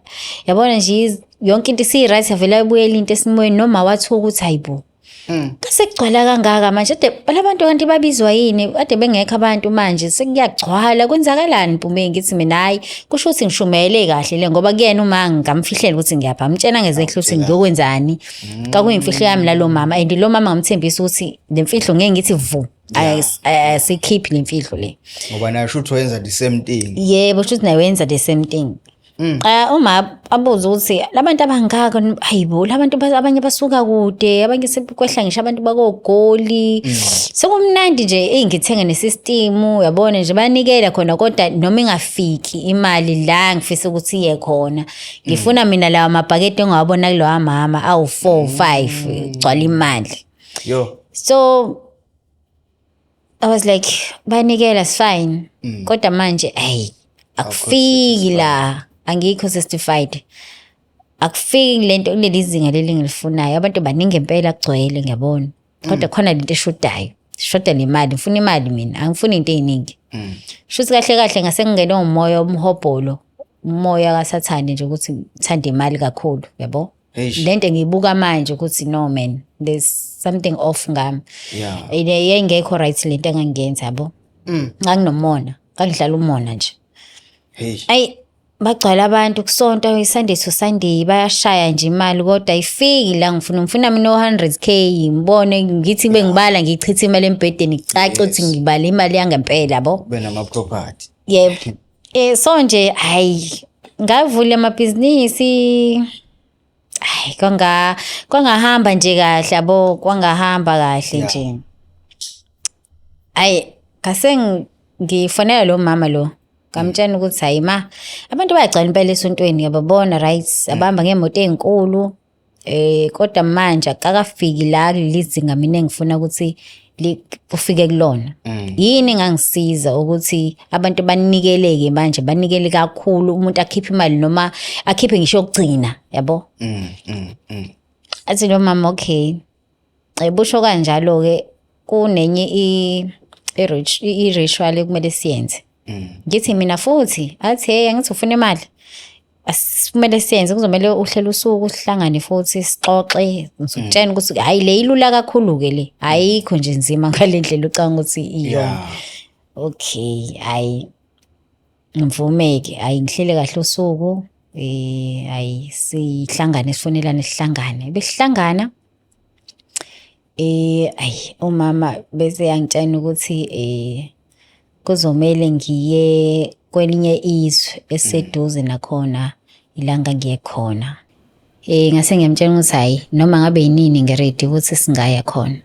[SPEAKER 2] yabona nje yonke into isiyi-right, yavele yabuyela into esimweni noma wathuka ukuthi hayi bo. Kase kugcwala kangaka manje, ade labantu kanti babizwa yini? Kade bengekho abantu manje sekuyagcwala, kwenzakalani Mpumeng? Ngithi mina hhayi, kusho ukuthi ngishumayele kahle le ngoba kuyena uma ngamfihlela ukuthi ngiyapha, amtshela ngezehlo ukuthi ngiyokwenzani. Kwakuyimfihlo yami nalo mama, and lo mama ngamthembisa ukuthi le mfihlo ngeke ngithi vu, asikhiphi le mfihlo le.
[SPEAKER 1] Ngoba naye shuthi wenza the same thing.
[SPEAKER 2] Yebo, shuthi naye wenza the same thing. Uma abuza ukuthi labantu abangaka, hayibo labantu abanye basuka kude, abanye sekwehla ngisho abantu bakoGoli. Sekumnandi nje, eyi ngithenge ne-system, uyabona nje banikela khona kodwa noma ingafiki imali la ngifisa ukuthi iye khona. Ngifuna mina lawa mabhakede engawabona kulowa mama awu 4 5 gcwala imali.
[SPEAKER 1] Yo.
[SPEAKER 2] So I was like, banikela is fine. Kodwa manje hey, akufiki la, angikho satisfied. Akufiki lento kuleli zinga leli ngilifunayo. Abantu baningi impela kugcwele ngiyabona. Kodwa khona lento eshodayo. Shoda nemali, ngifuna imali mina, angifuni into eziningi. Shuthi kahle kahle ngase ngingenwe umoya omhobholo, umoya kaSathane nje ukuthi ngithanda imali kakhulu, yabo?
[SPEAKER 1] Eish.
[SPEAKER 2] Lento ngiyibuka manje ukuthi no man, there's something off ngami. Yayingekho right lento engangiyenza, yabo. Nganginomona, ngangidlala umona nje.
[SPEAKER 1] Hey.
[SPEAKER 2] Ayi bagcwala abantu kusonto Sunday to Sunday, bayashaya nje imali kodwa ayifiki la ngifuna mina o-100K, ngibone ngithi bengibala ngichitha imali embhedeni kucace ukuthi ngibala imali yangempela, yabo.
[SPEAKER 1] Kube nama property.
[SPEAKER 2] Yebo. So nje hayi ngavula amabhizinisi, hayi kwangahamba nje kahle, yabo, kwangahamba kahle nje. Hayi ngase ngifonela lo mama lo, ngamtshela ukuthi hayi ma, abantu bayagcwala impela esontweni, ngiyababona right, abahamba ngemoto ey'nkulu, kodwa manje akakafiki la kuleli zinga mina engifuna ukuthi kufike kulona. Yini engangisiza ukuthi abantu banikeleke manje, banikele kakhulu, umuntu akhiphe imali noma akhiphe ngisho okugcina, yabo? Athi lo mama okay. Busho kanjalo-ke kunenye i-ritual ekumele siyenze. Ngithi mina futhi, athi hey angithi ufuna imali. Kumele siyenze, kuzomele uhlele usuku sihlangane futhi sixoxe, ngizokutshela ukuthi hhayi le ilula kakhulu-ke le, ayikho nje nzima ngale ndlela ucabanga ukuthi iyona. Okay, hhayi ngivume-ke, hhayi ngihlele kahle usuku, hhayi sihlangane sifonelane sihlangane. Besihlangana ayi umama bese yangitshela ukuthi kuzomele ngiye kwelinye izwe eseduze nakhona ilanga ngiye khona. Ngase ngiyamtshela ukuthi hhayi noma ngabe yinini ngi-ready ukuthi singaya khona.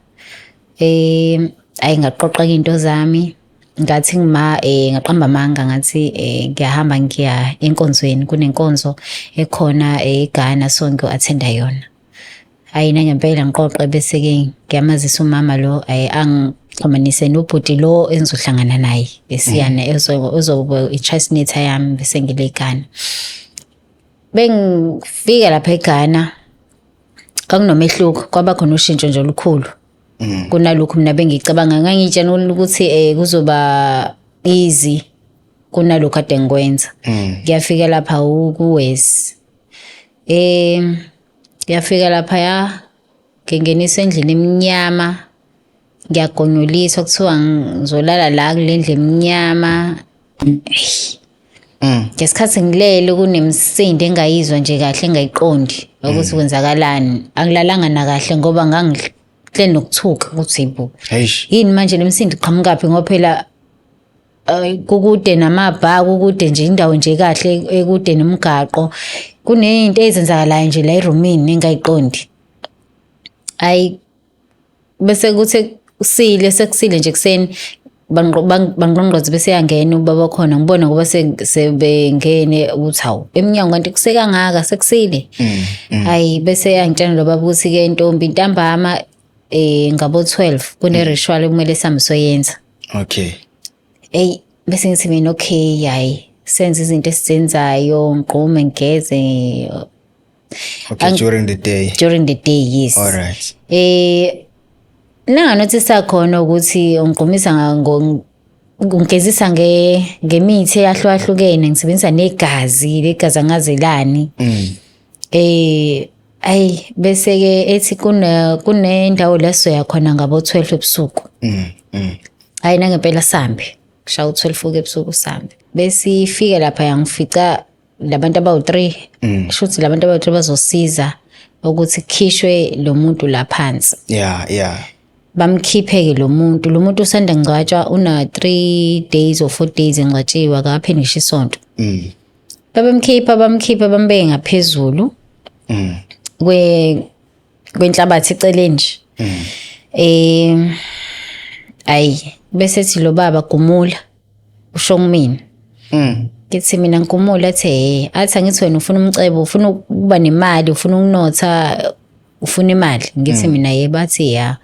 [SPEAKER 2] Hhayi ngaqoqa iy'nto zami, ngathi ngima ngaqamba amanga ngathi ngiyahamba ngiya enkonzweni, kunenkonzo ekhona eGhana so ngiyo-attend-a yona. Hhayi nangempela ngiqoqe bese-ke ngiyamazisa umama lo, hhayi Xhumanise nobhuti lo engizohlangana naye besiyana ozoba i-trustnator yami bese ngile eGhana. Bengifika lapha eGhana kwakunomehluko, kwaba khona ushintsho nje olukhulu kunalokhu mina bengicabanga. Ngangitshena ukuthi kuzoba easy kunalokhu kade ngikwenza. Ngiyafika lapha kuwesi, ngiyafika lapha ya, ngingenisa endlini emnyama, ngiyagonyoliswa, kuthiwa ngizolala la kule ndlu emnyama. Ngesikhathi ngilele kunemisindo engayizwa nje kahle, engayiqondi ukuthi kwenzakalani. Angilalanga nakahle ngoba ngangihleli nokuthuka ukuthi bo,
[SPEAKER 1] Eish.
[SPEAKER 2] yini manje le misindo iqhamukaphi, ngoba phela kukude namabha, kukude nje, indawo nje kahle ekude nomgaqo, kuney'nto ezenzakalayo nje la erumini engayiqondi. Ayi, bese kuthi kusile, sekusile nje kuseni, bangqongqoze, bese yangena ubaba khona, ngibona ngoba sebengene ukuthi hawu, emnyango kanti kusekangaka, sekusile. Hayi, bese yangitshela lo baba ukuthi-ke, ntombi, ntambama ngabo 12 kune ritual ekumele sihambe soyenza. Eyi, bese ngithi mina okay, hayi, senze izinto esizenzayo, ngigqume, ngigeze.
[SPEAKER 1] During the day.
[SPEAKER 2] During the day, yes.
[SPEAKER 1] All right.
[SPEAKER 2] Nanganothisa khona ukuthi ungigqumisa ngigezisa ngemithi eyahlukahlukene, ngisebenzisa negazi, legazi angazelani. Ayi, bese ke ethi kunendawo la sizoya khona ngabo 12 ebusuku. Hayi, nangempela sambe. Kushaya u12 ke ebusuku, sambe. Bese ifike lapha yangifica labantu abawu3. Shuthi labantu abawu3 bazosiza ukuthi kukhishwe lo muntu la phansi. Bamkhiphe ke lo muntu. Lo muntu usanda ngcwatshwa, una 3 days or 4 days engcwatshiwe, akapheli ngisho isonto. Babemkhipha, bamkhipha, bambeke ngaphezulu kwenhlabathi eceleni nje. Ayi, bese thi lo baba, "Gumula," usho kumina. Ngithi mina, "Ngigumula?" Athi, "Eh." Athi, "Angithi wena ufuna umcebo, ufuna ukuba nemali, ufuna ukunotha, ufuna imali?" Ngithi mina, "Yebo." Athi, "Ya,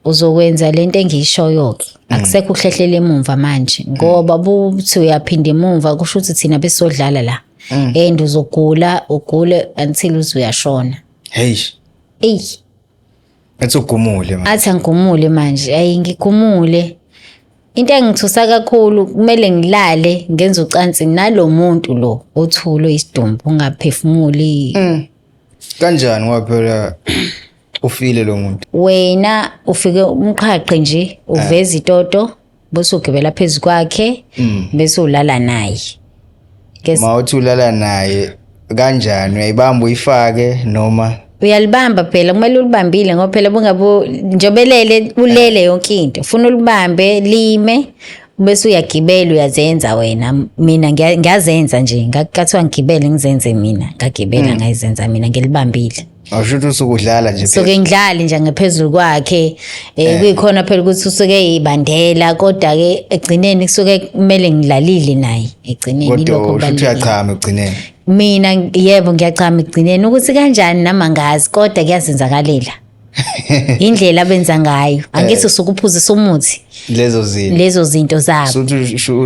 [SPEAKER 2] uzokwenza lento engiyishoyo ke, akusekho ukuhlehlela emumva manje, ngoba buthi uyaphinda emumva kusho ukuthi thina besodlala la and uzogula, ugule until uze uyashona."
[SPEAKER 1] Hey.
[SPEAKER 2] Eyi.
[SPEAKER 1] Ethi ugumule manje.
[SPEAKER 2] Athi angigumule manje. Ayi, ngigumule. Into engithusa kakhulu, kumele ngilale ngenza ucansi nalo muntu lo othulo isidumbu, ungaphefumuli.
[SPEAKER 1] Kanjani, ngoba phela ufile lo muntu?
[SPEAKER 2] Wena ufike umqhaqhe nje, uveza itoto, bese ugibela phezu kwakhe, bese ulala naye.
[SPEAKER 1] Mawuthi ulala naye kanjani? Uyayibamba uyifake noma?
[SPEAKER 2] Uyalibamba phela, kumele ulibambile, ngoba phela bungabe njobelele, ulele yonke into, ufuna ulibambe lime, bese uyagibela, uyazenza wena. Mina ngiyazenza nje, ngakathiwa ngigibele ngizenze mina, ngagibela, ngayizenza mina ngilibambile.
[SPEAKER 1] Awusho ukuthi usuke udlala nje?
[SPEAKER 2] Suke ngidlali nje ngaphezulu kwakhe, kuyikhona phela ukuthi usuke eyibandela, kodwa ke egcineni kusuke kumele ngilalile naye egcineni.
[SPEAKER 1] Kodwa
[SPEAKER 2] Ilokho
[SPEAKER 1] usho ukuthi
[SPEAKER 2] kubalulekile.
[SPEAKER 1] uyachama ekugcineni?
[SPEAKER 2] Mina yebo, ngiyachama ekugcineni. Ukuthi kanjani nami angazi, kodwa kuyazenzakalela, indlela abenza ngayo. Angithi usuke uphuzisa umuthi.
[SPEAKER 1] Lezo zinto.
[SPEAKER 2] Lezo zinto zabo.
[SPEAKER 1] Suthi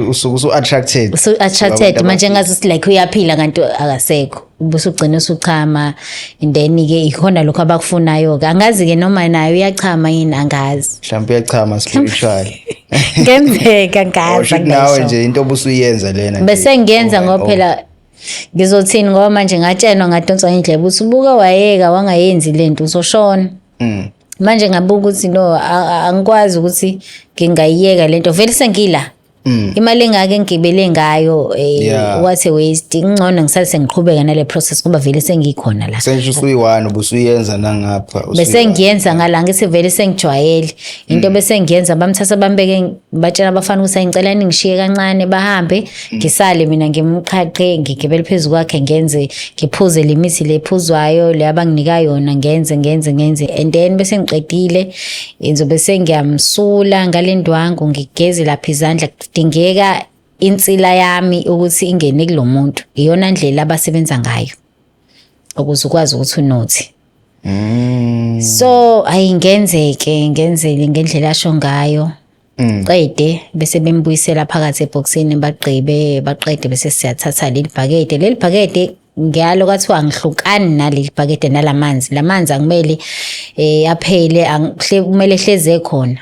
[SPEAKER 1] usuke usu-attracted.
[SPEAKER 2] So attracted.
[SPEAKER 1] Kubantu.
[SPEAKER 2] Manje ngazi like uyaphila kanti akasekho, bese ugcina usuchama, and then ke ikhona lokho abakufunayo ke. Angazi ke noma naye uyachama yini, angazi.
[SPEAKER 1] Mhlawumbe uyachama spiritually.
[SPEAKER 2] Ngenzeka, ngazi.
[SPEAKER 1] Awusho ukuthi nawe nje into obusuyenza lena nje
[SPEAKER 2] Bese ngiyenza
[SPEAKER 1] over and
[SPEAKER 2] ngoba
[SPEAKER 1] over.
[SPEAKER 2] Phela ngizothini, ngoba manje ngatshenwa, ngadonswa indlebe ukuthi ubuke wayeka wangayenzi lento, uzoshona. Manje ngabuka ukuthi no, angikwazi ukuthi ngingayiyeka lento, vele sengila imali engake ngigibele ngayo, what a waste. Ngcono ngisale sengiqhubeka nale process ngoba vele sengikhona la.
[SPEAKER 1] Sengisho usuyi-one ubusuyenza nangapha.
[SPEAKER 2] Bese ngiyenza ngala, ngithi vele sengijwayele into bese ngiyenza. Bamthatha bambeke, batshela abafana ukuthi ngicela ningishiye kancane, bahambe, ngisale mina ngimqhaqhe, ngigibele phezu kwakhe, ngenze, ngiphuze le mithi lephuzwayo le abanginika yona, ngenze, ngenze, ngenze, and then bese ngiqedile ngizobe sengiyamsula ngale ndwangu, ngigeze lapha izandla. Kudingeka insila yami ukuthi ingene kulo muntu. Iyona ndlela abasebenza ngayo ukuze ukwazi ukuthi unothi. So ayingenzeke ngenzele ngendlela asho ngayo. Qede bese bembuyisela phakathi ebhokisini, bagqibe baqede, bese siyathatha leli bhakede. Leli bhakede ngiyalo kwathiwa angihlukani naleli bhakede nalamanzi. Lamanzi akumele aphele, kumele hleze khona.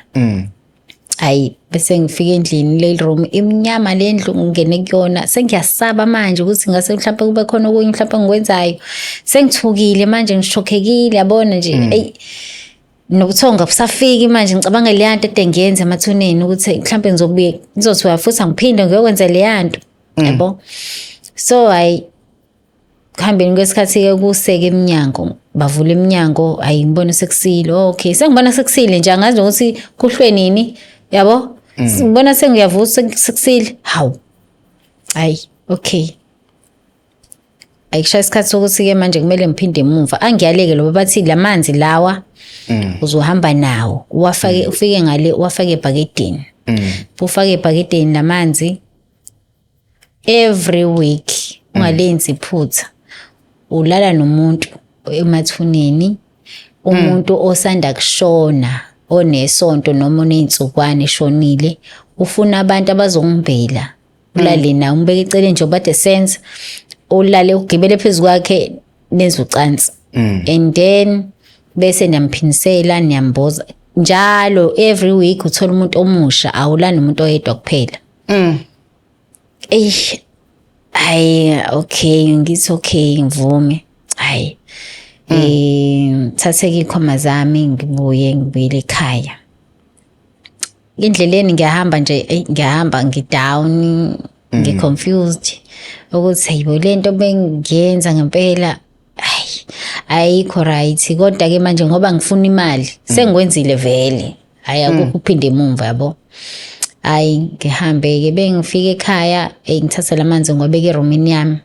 [SPEAKER 2] Hayi, bese ngifika endlini, le room imnyama, le ndlu ngingene kuyona sengiyasaba manje ukuthi ngase mhlawumbe kube khona okunye mhlawumbe engikwenzayo. Sengithukile manje, ngishokhekile, yabona nje, eyi, nobuthongo busafiki manje. Ngicabanga leya nto ede ngiyenza emathuneni ukuthi mhlawumbe ngizobuye ngizothiwa futhi angiphinde ngiyokwenza leya nto, yabo. So hayi, kuhambeni kwesikhathi-ke kuseke eminyango, bavula iminyango, hayi, ngibona sekusile. Okay, sengibona sekusile nje, angazi nokuthi kuhlwe nini, yabo. Ngibona sengiyavuka, sekusile. Hawu, hayi, okay, ayikushaya isikhathi sokuthi-ke manje kumele ngiphinde emuva. Angiyaleke loba bathi la manzi lawa uzohamba nawo, uwafake, ufike ngale uwafake ebhakedeni. Ufake ebhakedeni lamanzi every week, ungalenzi iphutha. Ulala nomuntu emathuneni, umuntu osanda kushona, onesonto noma oney'nsukwana eshonile, ufuna abantu abazongimbela. Ulale naye, umbeke eceleni nje obade senza, ulale ugibele phezu kwakhe, nenze ucansi, and then bese niyamphindisela, niyamboza njalo. Every week uthola umuntu omusha, awulani nomuntu oyedwa kuphela. Eyi, hayi, okay, ngithi okay, ngivume. Hayi, thatheke iy'khwama zami, ngibuye, ngibuyele ekhaya. Endleleni ngiyahamba nje, eyi, ngiyahamba ngi-down, ngi-confused ukuthi hayibo, lento bengiyenza ngempela, hayi, ayikho right. Kodwa-ke manje ngoba ngifuna imali, sengikwenzile vele, hayi, akukho ukuphinde emumva, yabo. Hayi, ngihambe-ke, bengifika ekhaya, ngithathe lamanzi ngiwabeka erumini yami.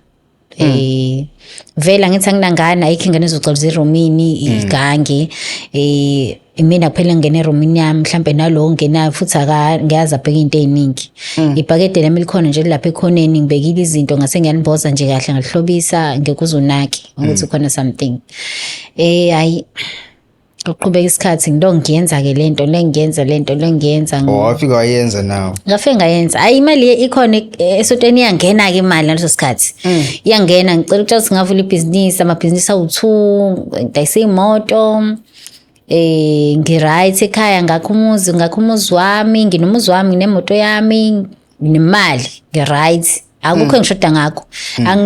[SPEAKER 2] Vele angithi anginangane, ayikho ingane ezocela erumini igange. Imina kuphela engena erumini yami, mhlambe nalo ongenayo futhi aka ngiyazi abheka into ey'ningi. Ibhakede lami likhona nje lapha ekhoneni, ngibekile izinto ngase ngiyalimboza nje kahle, ngalihlobisa, ngeke uzunake ukuthi khona something. Hayi, kuqhubeka isikhathi, ngilo ngiyenza-ke lento le, ngiyenza lento le, ngiyenza.
[SPEAKER 1] Oh, wafika wayenza nawe?
[SPEAKER 2] Ngafike ngayenza. Hayi, imali ikhona esontweni, iyangena-ke imali ngaleso sikhathi, iyangena. Ngicela ukutshela ukuthi ngavula ibhizinisi, amabhizinisi awu-2, ngidayise iy'moto, ngi-right ekhaya, ngakho umuzi, ngakho umuzi wami, nginomuzi wami, nginemoto yami, nginemali, ngi-right, akukho engishoda ngakho.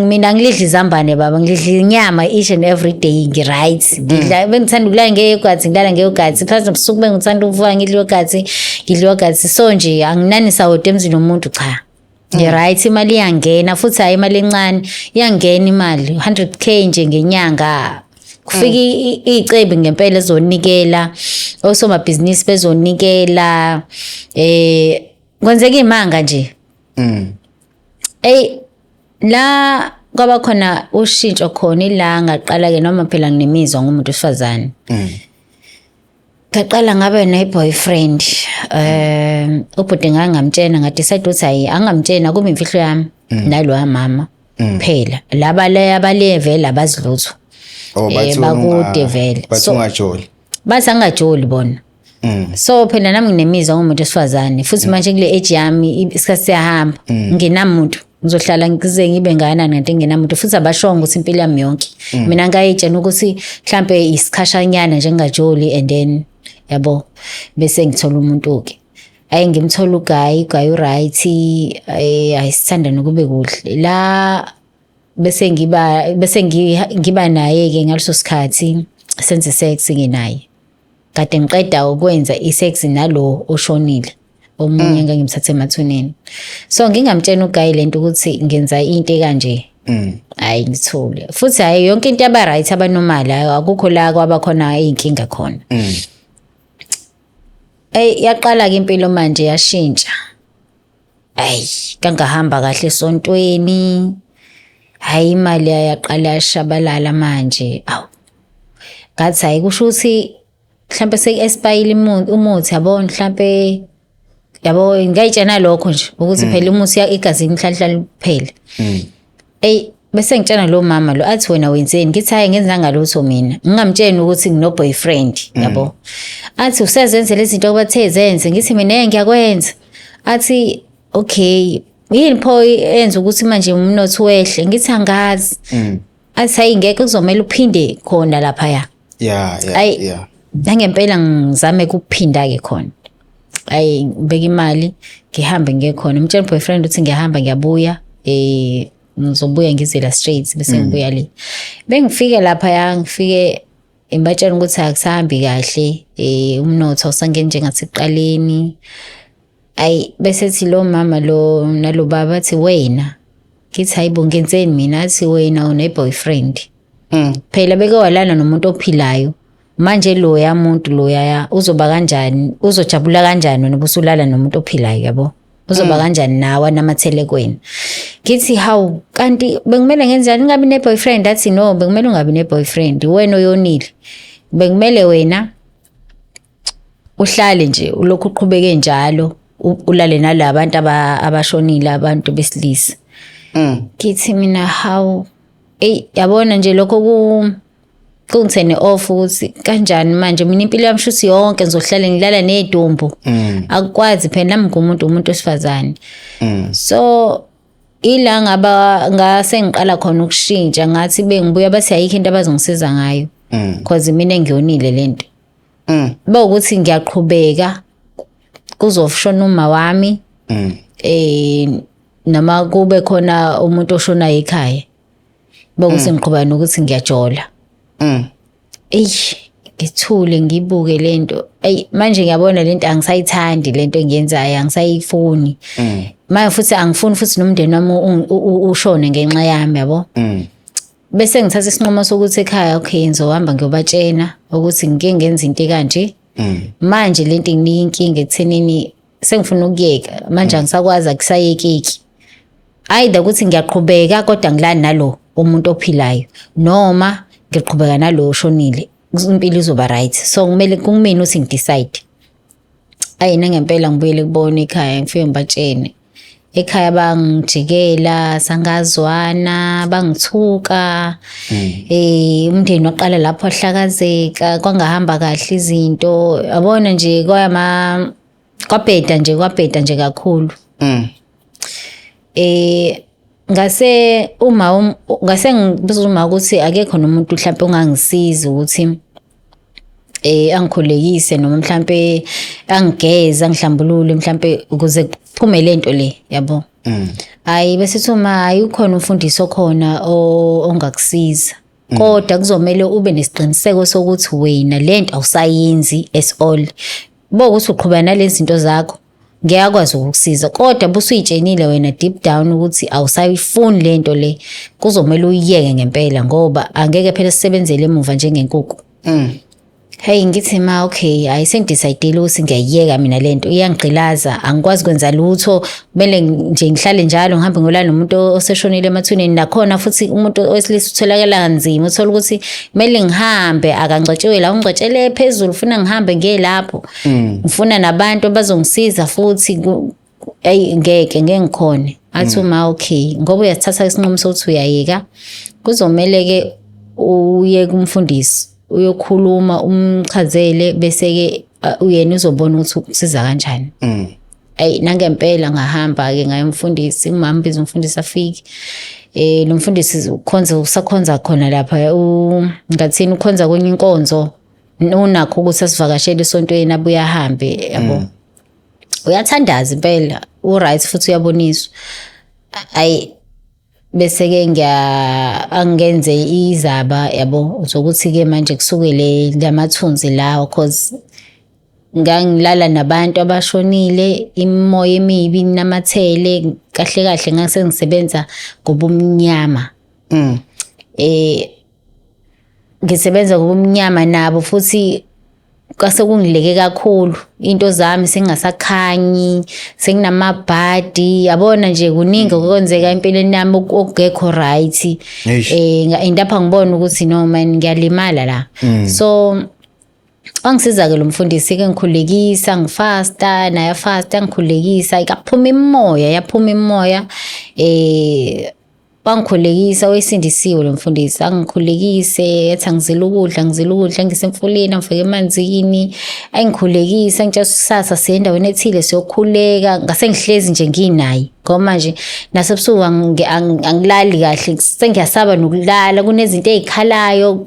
[SPEAKER 2] Mina angilidli izambane baba, ngidla inyama each and every day, ngi-right. Ngidla, bengithanda ukulala nge-yoghurt, ngilala nge-yoghurt phakathi nobusuku, bengithanda ukuvuka ngidla i-yoghurt, ngidla i-yoghurt. So nje anginani sawoti emzini womuntu, cha, ngi-right. Imali iyangena futhi, hhayi imali encane, iyangena imali 100K nje ngenyanga. Kufika iy'cebi ngempela ezonikela, osomabhizinisi bezonikela, kwenzeka iy'manga nje. Eyi, la kwaba khona ushintsho khona ila ngaqala-ke, noma phela nginemizwa ngumuntu wesifazane. Ngaqala ngabe ne-boyfriend. Ubhuti ngangamtshena, nga-decide ukuthi hayi, angamtshena, kube imfihlo yami naloya mama phela. Laba le abale vele abazi lutho.
[SPEAKER 1] Oh, bathi
[SPEAKER 2] Bakude vele.
[SPEAKER 1] Bathi ungajoli.
[SPEAKER 2] Bathi angajoli bona. So phela nami nginemizwa ngumuntu wesifazane futhi manje kule age yami, isikhathi siyahamba, ngenamuntu ngizohlala ngize ngibe ngakanani kanti ngenamuntu? Futhi abashongo ukuthi impilo yami yonke. Mina ngayitshena ukuthi mhlambe isikhashanyana nje ngingajoli, and then yabo bese ngithola umuntu ke. Ayi, ngimthola u-guy, u-guy u-right, ayisithanda nokube kuhle la, bese ngiba bese ngiba naye ke ngaleso sikhathi, senze sex nginaye. Kade ngiqeda ukwenza i-sex nalo oshonile omunye engangimthathe emathuneni. So ngingamtshena u-guy lento ukuthi ngenza into ekanje. Hayi, ngithule futhi. Hayi, yonke into yaba right, aba-normal, hayi, akukho la kwaba khona iy'nkinga khona. Ey, yaqala ke impilo manje yashintsha. Ayi, kangahamba kahle esontweni. Hayi, imali yaqala yashabalala manje. Awu. Ngathi hayi, kusho ukuthi mhlambe seku-expire umuthi, yabo, mhlambe, yabo, ngayitshena lokho nje ukuthi phela umuthi igazi mhlanhla liphele. Ey. Bese ngitshela lo mama lo athi wena wenzeni, ngithi hayi ngenzanga lutho mina, ngingamtsheni ukuthi ngino boyfriend yabo. Athi usezenze lezi zinto abathe zenze, ngithi mina eh ngiyakwenza. Athi okay, yini pho enza ukuthi manje umnotho wehle, ngithi angazi. Athi hayi ngeke, kuzomela uphinde khona laphaya. Ayi. Nangempela ngizame ukuphinda-ke khona. Ayi ngibeka imali ngihambe ngiye khona, ngitshela boyfriend ukuthi ngiyahamba ngiyabuya, ngizobuya ngize la straight bese ngibuya le. Bengifike lapha, ngifike ngibatshela ukuthi akusahambi kahle, umnotho awusangeni njengasekuqaleni. Ayi bese thi lo mama lo nalo baba athi wena, ngithi hayibo ngenzeni mina, athi wena une boyfriend. Phela beke walana nomuntu ophilayo, manje loya muntu loya uzoba kanjani, uzojabula kanjani wena ubusulala nomuntu ophilayo yabo, uzoba kanjani nawe anamathele kwena. Ngithi hawu kanti bekumele ngenzani, ngingabi ne-boyfriend? Athi no, bekumele ungabi ne-boyfriend, wena oyonile, bekumele wena uhlale nje ulokhu uqhubeke njalo ulale nalabantu abashonile, abantu besilisa. Ngithi mina hawu, eyi yabona nje lokho kungithene off ukuthi kanjani manje mina impilo yami shuthi yonke ngizohlale ngilala nezidumbu. Akukwazi phela nami ngumuntu, umuntu wesifazane. So ila ngaba ngase ngiqala khona ukushintsha, ngathi bengibuya bathi ayikho into abazongisiza ngayo because mina ngiyonile lento. Bawukuthi ngiyaqhubeka kuzoshona uma wami noma kube khona umuntu oshonayo ekhaya, bawukuthi ngiqhubeka nokuthi ngiyajola. Eyi ngithule ngibuke lento, eyi manje ngiyabona lento angisayithandi, lento engiyenzayo angisayifuni manje, futhi angifuni futhi nomndeni wami ushone ngenxa yami yabo. Bese ngithatha isinqumo sokuthi ekhaya okay ngizohamba ngiyobatshena ukuthi ngike ngenza into ekanje, manje lento inginika inkinga ekuthenini sengifuna ukuyeka manje, angisakwazi, akusayekeki, either ukuthi ngiyaqhubeka kodwa ngilani nalo umuntu ophilayo noma ngiqhubeka nalo oshonile, impilo izoba right, so kumele kumina ukuthi ngidecide. Ayi nangempela ngibuyele kubona ekhaya, ngifike ngibatshene ekhaya, bangijikela, sangazwana, bangithuka. Umndeni waqala lapho wahlakazeka, kwangahamba kahle izinto yabona nje, kwayama kwabheda nje, kwabheda nje kakhulu. Ngase uma ngase ngibuza uma ukuthi akekho nomuntu mhlawumbe ongangisiza ukuthi angikhulekise noma mhlambe angigeze, angihlambulule mhlambe ukuze kuphume lento le yabo. Hayi bese thi uma hayi ukhona umfundisi okhona ongakusiza, kodwa kuzomele ube nesiqiniseko sokuthi wena lento awusayenzi at all, bokuthi uqhubeka nalezi zinto zakho ngiyakwazi ukukusiza, kodwa busuyitshenile wena deep down ukuthi awusayifuni lento le, kuzomele uyiyeke ngempela ngoba angeke phela sisebenzele emuva njengenkukhu. Hey ngithi ma okay, hayi sengidecidile ukuthi ngiyayiyeka mina lento, iyangigqilaza, angikwazi kwenza lutho, kumele nje ngihlale njalo ngihambe ngolala nomuntu oseshonile emathuneni, nakhona futhi umuntu wesilisa utholakala kanzima, uthola ukuthi kumele ngihambe akangcwatshiwe la, ungcwatshele phezulu, ufuna ngihambe ngiye lapho, ngifuna nabantu abazongisiza futhi ayi ngeke ngeke ngikhone. Athi uma okay ngoba uyathatha isinqumo sokuthi uyayeka, kuzomele ke uye kumfundisi uyokhuluma umchazele, bese ke uyena uzobona ukuthi ukusiza kanjani. Ayi nangempela ngahamba ke ngaye umfundisi, umama biza umfundisi afike, lo mfundisi ukhonza, usakhonza khona lapha, ngathini ukhonza kwenye inkonzo, unakho ukuthi asivakashele esontweni abuye ahambe yabo. Uyathandaza impela, u-right futhi uyaboniswa. Ayi bese ke ngiya angenze izaba yabo zokuthi ke manje kusukele lamathunzi lawo, cause ngangilala nabantu abashonile, imimoya emibi inamathele, kahle kahle ngase ngisebenza ngobumnyama. Ngisebenza ngobumnyama nabo futhi kwase kungileke kakhulu, into zami sengingasakhanyi, senginamabhadi yabona nje, kuningi okwenzeka empilweni yami okungekho right. End up ngibona ukuthi no man ngiyalimala la. So wangisiza ke lo mfundisi ke, ngikhulekisa, ngifasta naye fasta, ngikhulekisa, yaphuma imimoya, yaphuma imimoya. Wangikhulekisa, wayesindisiwe lo mfundisi, angikhulekise, ethi angizile ukudla, ngizile ukudla, ngisemfuleni, angifake emanzini, angikhulekise, angitshela ukuthi kusasa siye endaweni ethile siyokhuleka. Ngase ngihlezi nje nginaye ngoba manje nasebusuku angilali kahle, sengiyasaba nokulala, kunezinto ey'khalayo,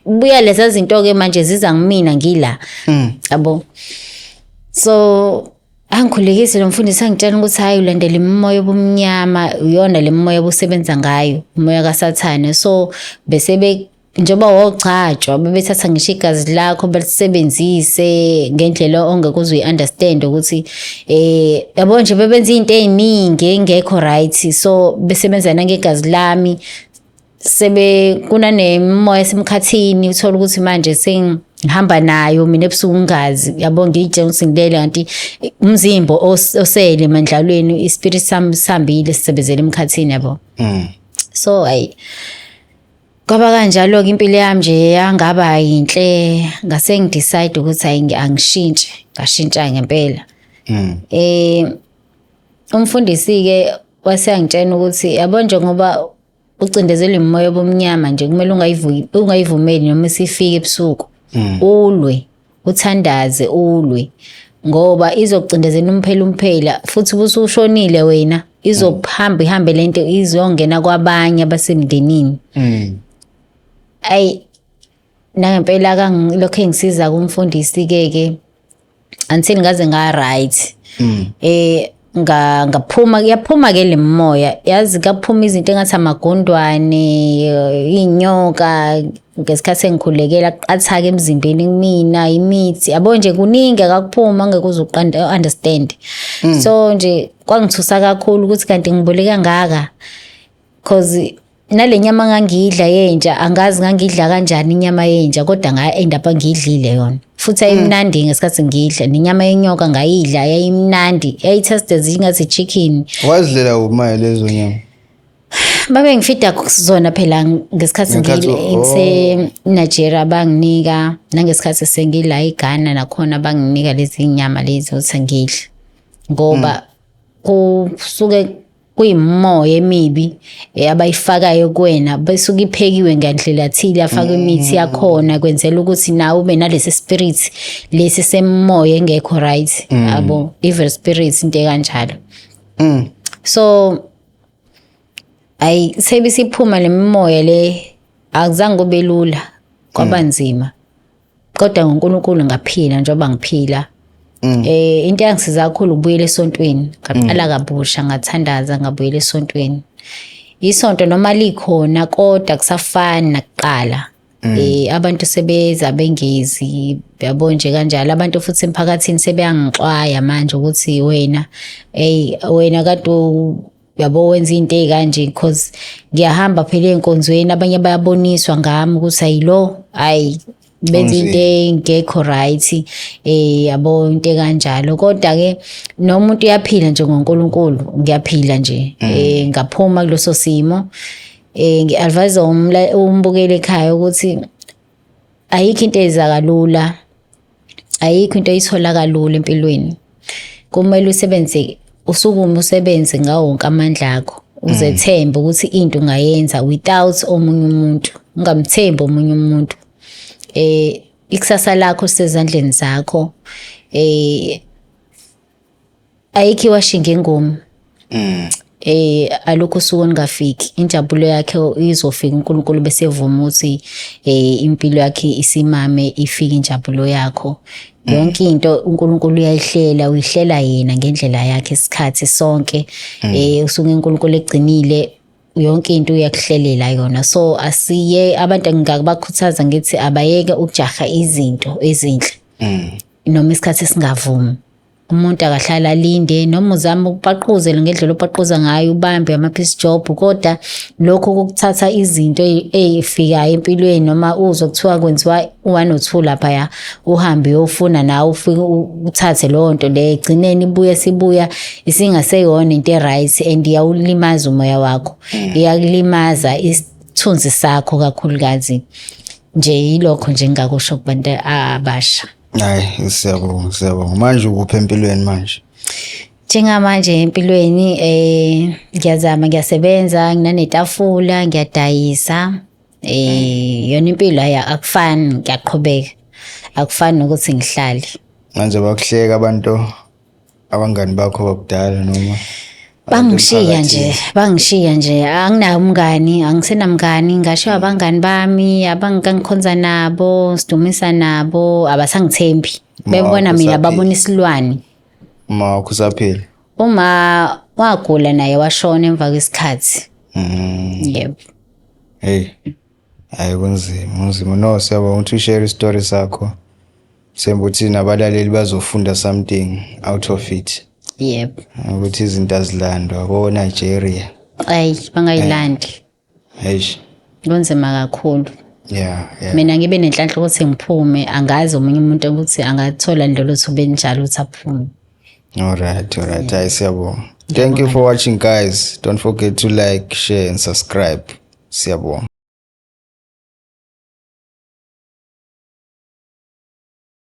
[SPEAKER 2] buya leza zinto-ke manje ziza kumina ngila, yabo. So angikhulekise lo mfundisi, angitshela ukuthi hhayi, ulandela imimoya obumnyama, iyona le mimoya obusebenza ngayo, umoya kaSathane. So bese be njengoba wogcatshwa, bebethatha ngisho igazi lakho balisebenzise ngendlela ongeke uze uyi-understand ukuthi yabo nje bebenza izinto ey'ningi engekho right. So besebenza nangegazi lami, sebe kunanemimoya esemkhathini, uthola ukuthi manje sengihamba nayo mina ebusuku ngingazi, yabo, ngiyitshela ukuthi ngilele kanti umzimba osele emandlalweni, ispirit sami sihambile sisebenzela emkhathini, yabo. So ayi, kwaba kanjalo-ke impilo yami nje yangaba yinhle. Ngase ngidecide ukuthi hayi, angishintshe, ngashintsha ngempela. Umfundisi-ke waseyangitshela ukuthi yabo njengoba ucindezelwe imimoya obumnyama nje, kumele ungayivumeli noma isifike ebusuku, ulwe, uthandaze, ulwe, ngoba izokucindezela umphela umphela, futhi ubusushonile wena, izokuhamba ihambe lento izongena kwabanye abasemndenini. Ayi, nangempela kangilokhu engisiza kumfundisi ke ke until ngaze nga right. Ngaphuma, yaphuma ke le moya, yazi kaphuma izinto engathi amagundwane, inyoka, ngesikhathi engikhulekela qathaka emzimbeni kumina, imithi, yabo nje kuningi akakuphuma ngeke uze understand. So nje kwangithusa kakhulu ukuthi kanti ngibole kangaka, cause nale nyama ngangiyidla yenja, angazi ngangidla kanjani inyama yenja, kodwa nga end up ngiyidlile yona, futhi ayimnandi ngesikhathi ngiyidla. Nenyama yenyoka ngayidla, yayimnandi, yayitaste ingathi chicken.
[SPEAKER 1] Wazidlela umaye lezo nyama?
[SPEAKER 2] Babe ngifida zona phela ngesikhathi
[SPEAKER 1] Ngesikhathi
[SPEAKER 2] ngise Nigeria, banginika, nangesikhathi sengila eGhana nakhona banginika lezi nyama lezi ukuthi ngidle, ngoba kusuke kuyimoya emibi abayifakayo kuwena, besuke iphekiwe ngandlela thile, afakwe imithi yakhona, kwenzela ukuthi nawe ube nalesi spirit lesi semoya engekho right, yabo, evil spirits, into ekanjalo. So ayi, sebisiphuma lemimoya le, akuzange kube lula, kwaba nzima, kodwa ngoNkulunkulu ngaphila njengoba ngiphila. Into eyangisiza kakhulu ukubuyela esontweni, ngaqala kabusha, ngathandaza, ngabuyela esontweni. Isonto noma likhona kodwa kusafani nakuqala. Abantu sebeza bengezi, yabo nje kanjalo, abantu futhi emphakathini sebeyangixwaya manje ukuthi wena, hey wena, kade yabo wenza into ey'kanje, because ngiyahamba phela ey'nkonzweni, abanye bayaboniswa ngami ukuthi ayilo, hayi, benza into engekho right, yabo, into ekanjalo. Kodwa ke nomuntu uyaphila nje ngoNkulunkulu, ngiyaphila nje, ngaphuma kuleso simo. Ngi-advise umbukeli ekhaya ukuthi ayikho into eza kalula, ayikho into oyithola kalula empilweni. Kumele usebenze, usukume, usebenze ngawo wonke amandla akho, uzethembe ukuthi into ungayenza without omunye umuntu, ungamthembi omunye umuntu. Ikusasa lakho lisezandleni zakho. Ayikho iwashing engoma. Alukho usuku olungafiki, injabulo yakhe izofika, uNkulunkulu bese evuma ukuthi impilo yakhe isimame, ifike injabulo yakho. Yonke into uNkulunkulu uyayihlela, uyihlela yena ngendlela yakhe isikhathi sonke. Usuke uNkulunkulu egcinile yonke into, uyakuhlelela yona. So asiye abantu, ngingabakhuthaza ngithi abayeke ukujaha izinto ezinhle noma isikhathi singavumi. Umuntu akahlala alinde, noma uzama ukupaquzela ngendlela opaquza ngayo, ubambe ama-piece job, kodwa lokho kokuthatha izinto ey'fikayo empilweni, noma uzwe kuthiwa kwenziwa u-one or two laphaya, uhambe uyofuna nawe, ufike uthathe leyo nto leyo, egcineni ibuye sibuya isingaseyona into e-right, and iyawulimaza umoya wakho, iyakulimaza isithunzi sakho kakhulukazi nje. Yilokho nje engingakusho kubantu abasha.
[SPEAKER 1] Hayi, siyabonga, siyabonga. Manje ukuphi empilweni manje?
[SPEAKER 2] Njengamanje empilweni ngiyazama, ngiyasebenza, nginanetafula, ngiyadayisa. Yona impilo ayi akufani, ngiyaqhubeka. Akufani nokuthi ngihlale.
[SPEAKER 1] Manje bakuhleka abantu, abangani bakho bakudala noma abantu
[SPEAKER 2] Bangishiya
[SPEAKER 1] emphakathini?
[SPEAKER 2] nje, bangishiya nje. Anginawo umngani, angisenamngani, ngashiya abangani bami, abangikhonza nabo, sidumisa nabo, abasangithembi. Bebona mina
[SPEAKER 1] usaphila.
[SPEAKER 2] babona isilwane.
[SPEAKER 1] Uma wakho usaphila?
[SPEAKER 2] Uma wagula naye washona emva kwesikhathi. Yebo.
[SPEAKER 1] Hey. Hayi, kunzima, kunzima. No, siyabonga ukuthi ushare istory sakho. Semba ukuthi nabalaleli bazofunda something out of it.
[SPEAKER 2] Yebo.
[SPEAKER 1] Ukuthi izinto azilandwa ko Nigeria.
[SPEAKER 2] Ayi, bangayilandi.
[SPEAKER 1] Eish.
[SPEAKER 2] Kunzima kakhulu. Mina ngibe nenhlanhla ukuthi ngiphume, angazi omunye umuntu ukuthi angathola lolo thuba elinjalo ukuthi aphume.
[SPEAKER 1] All right. Hayi, siyabonga. Thank you for watching, guys. Don't forget to like, share and subscribe. Siyabonga.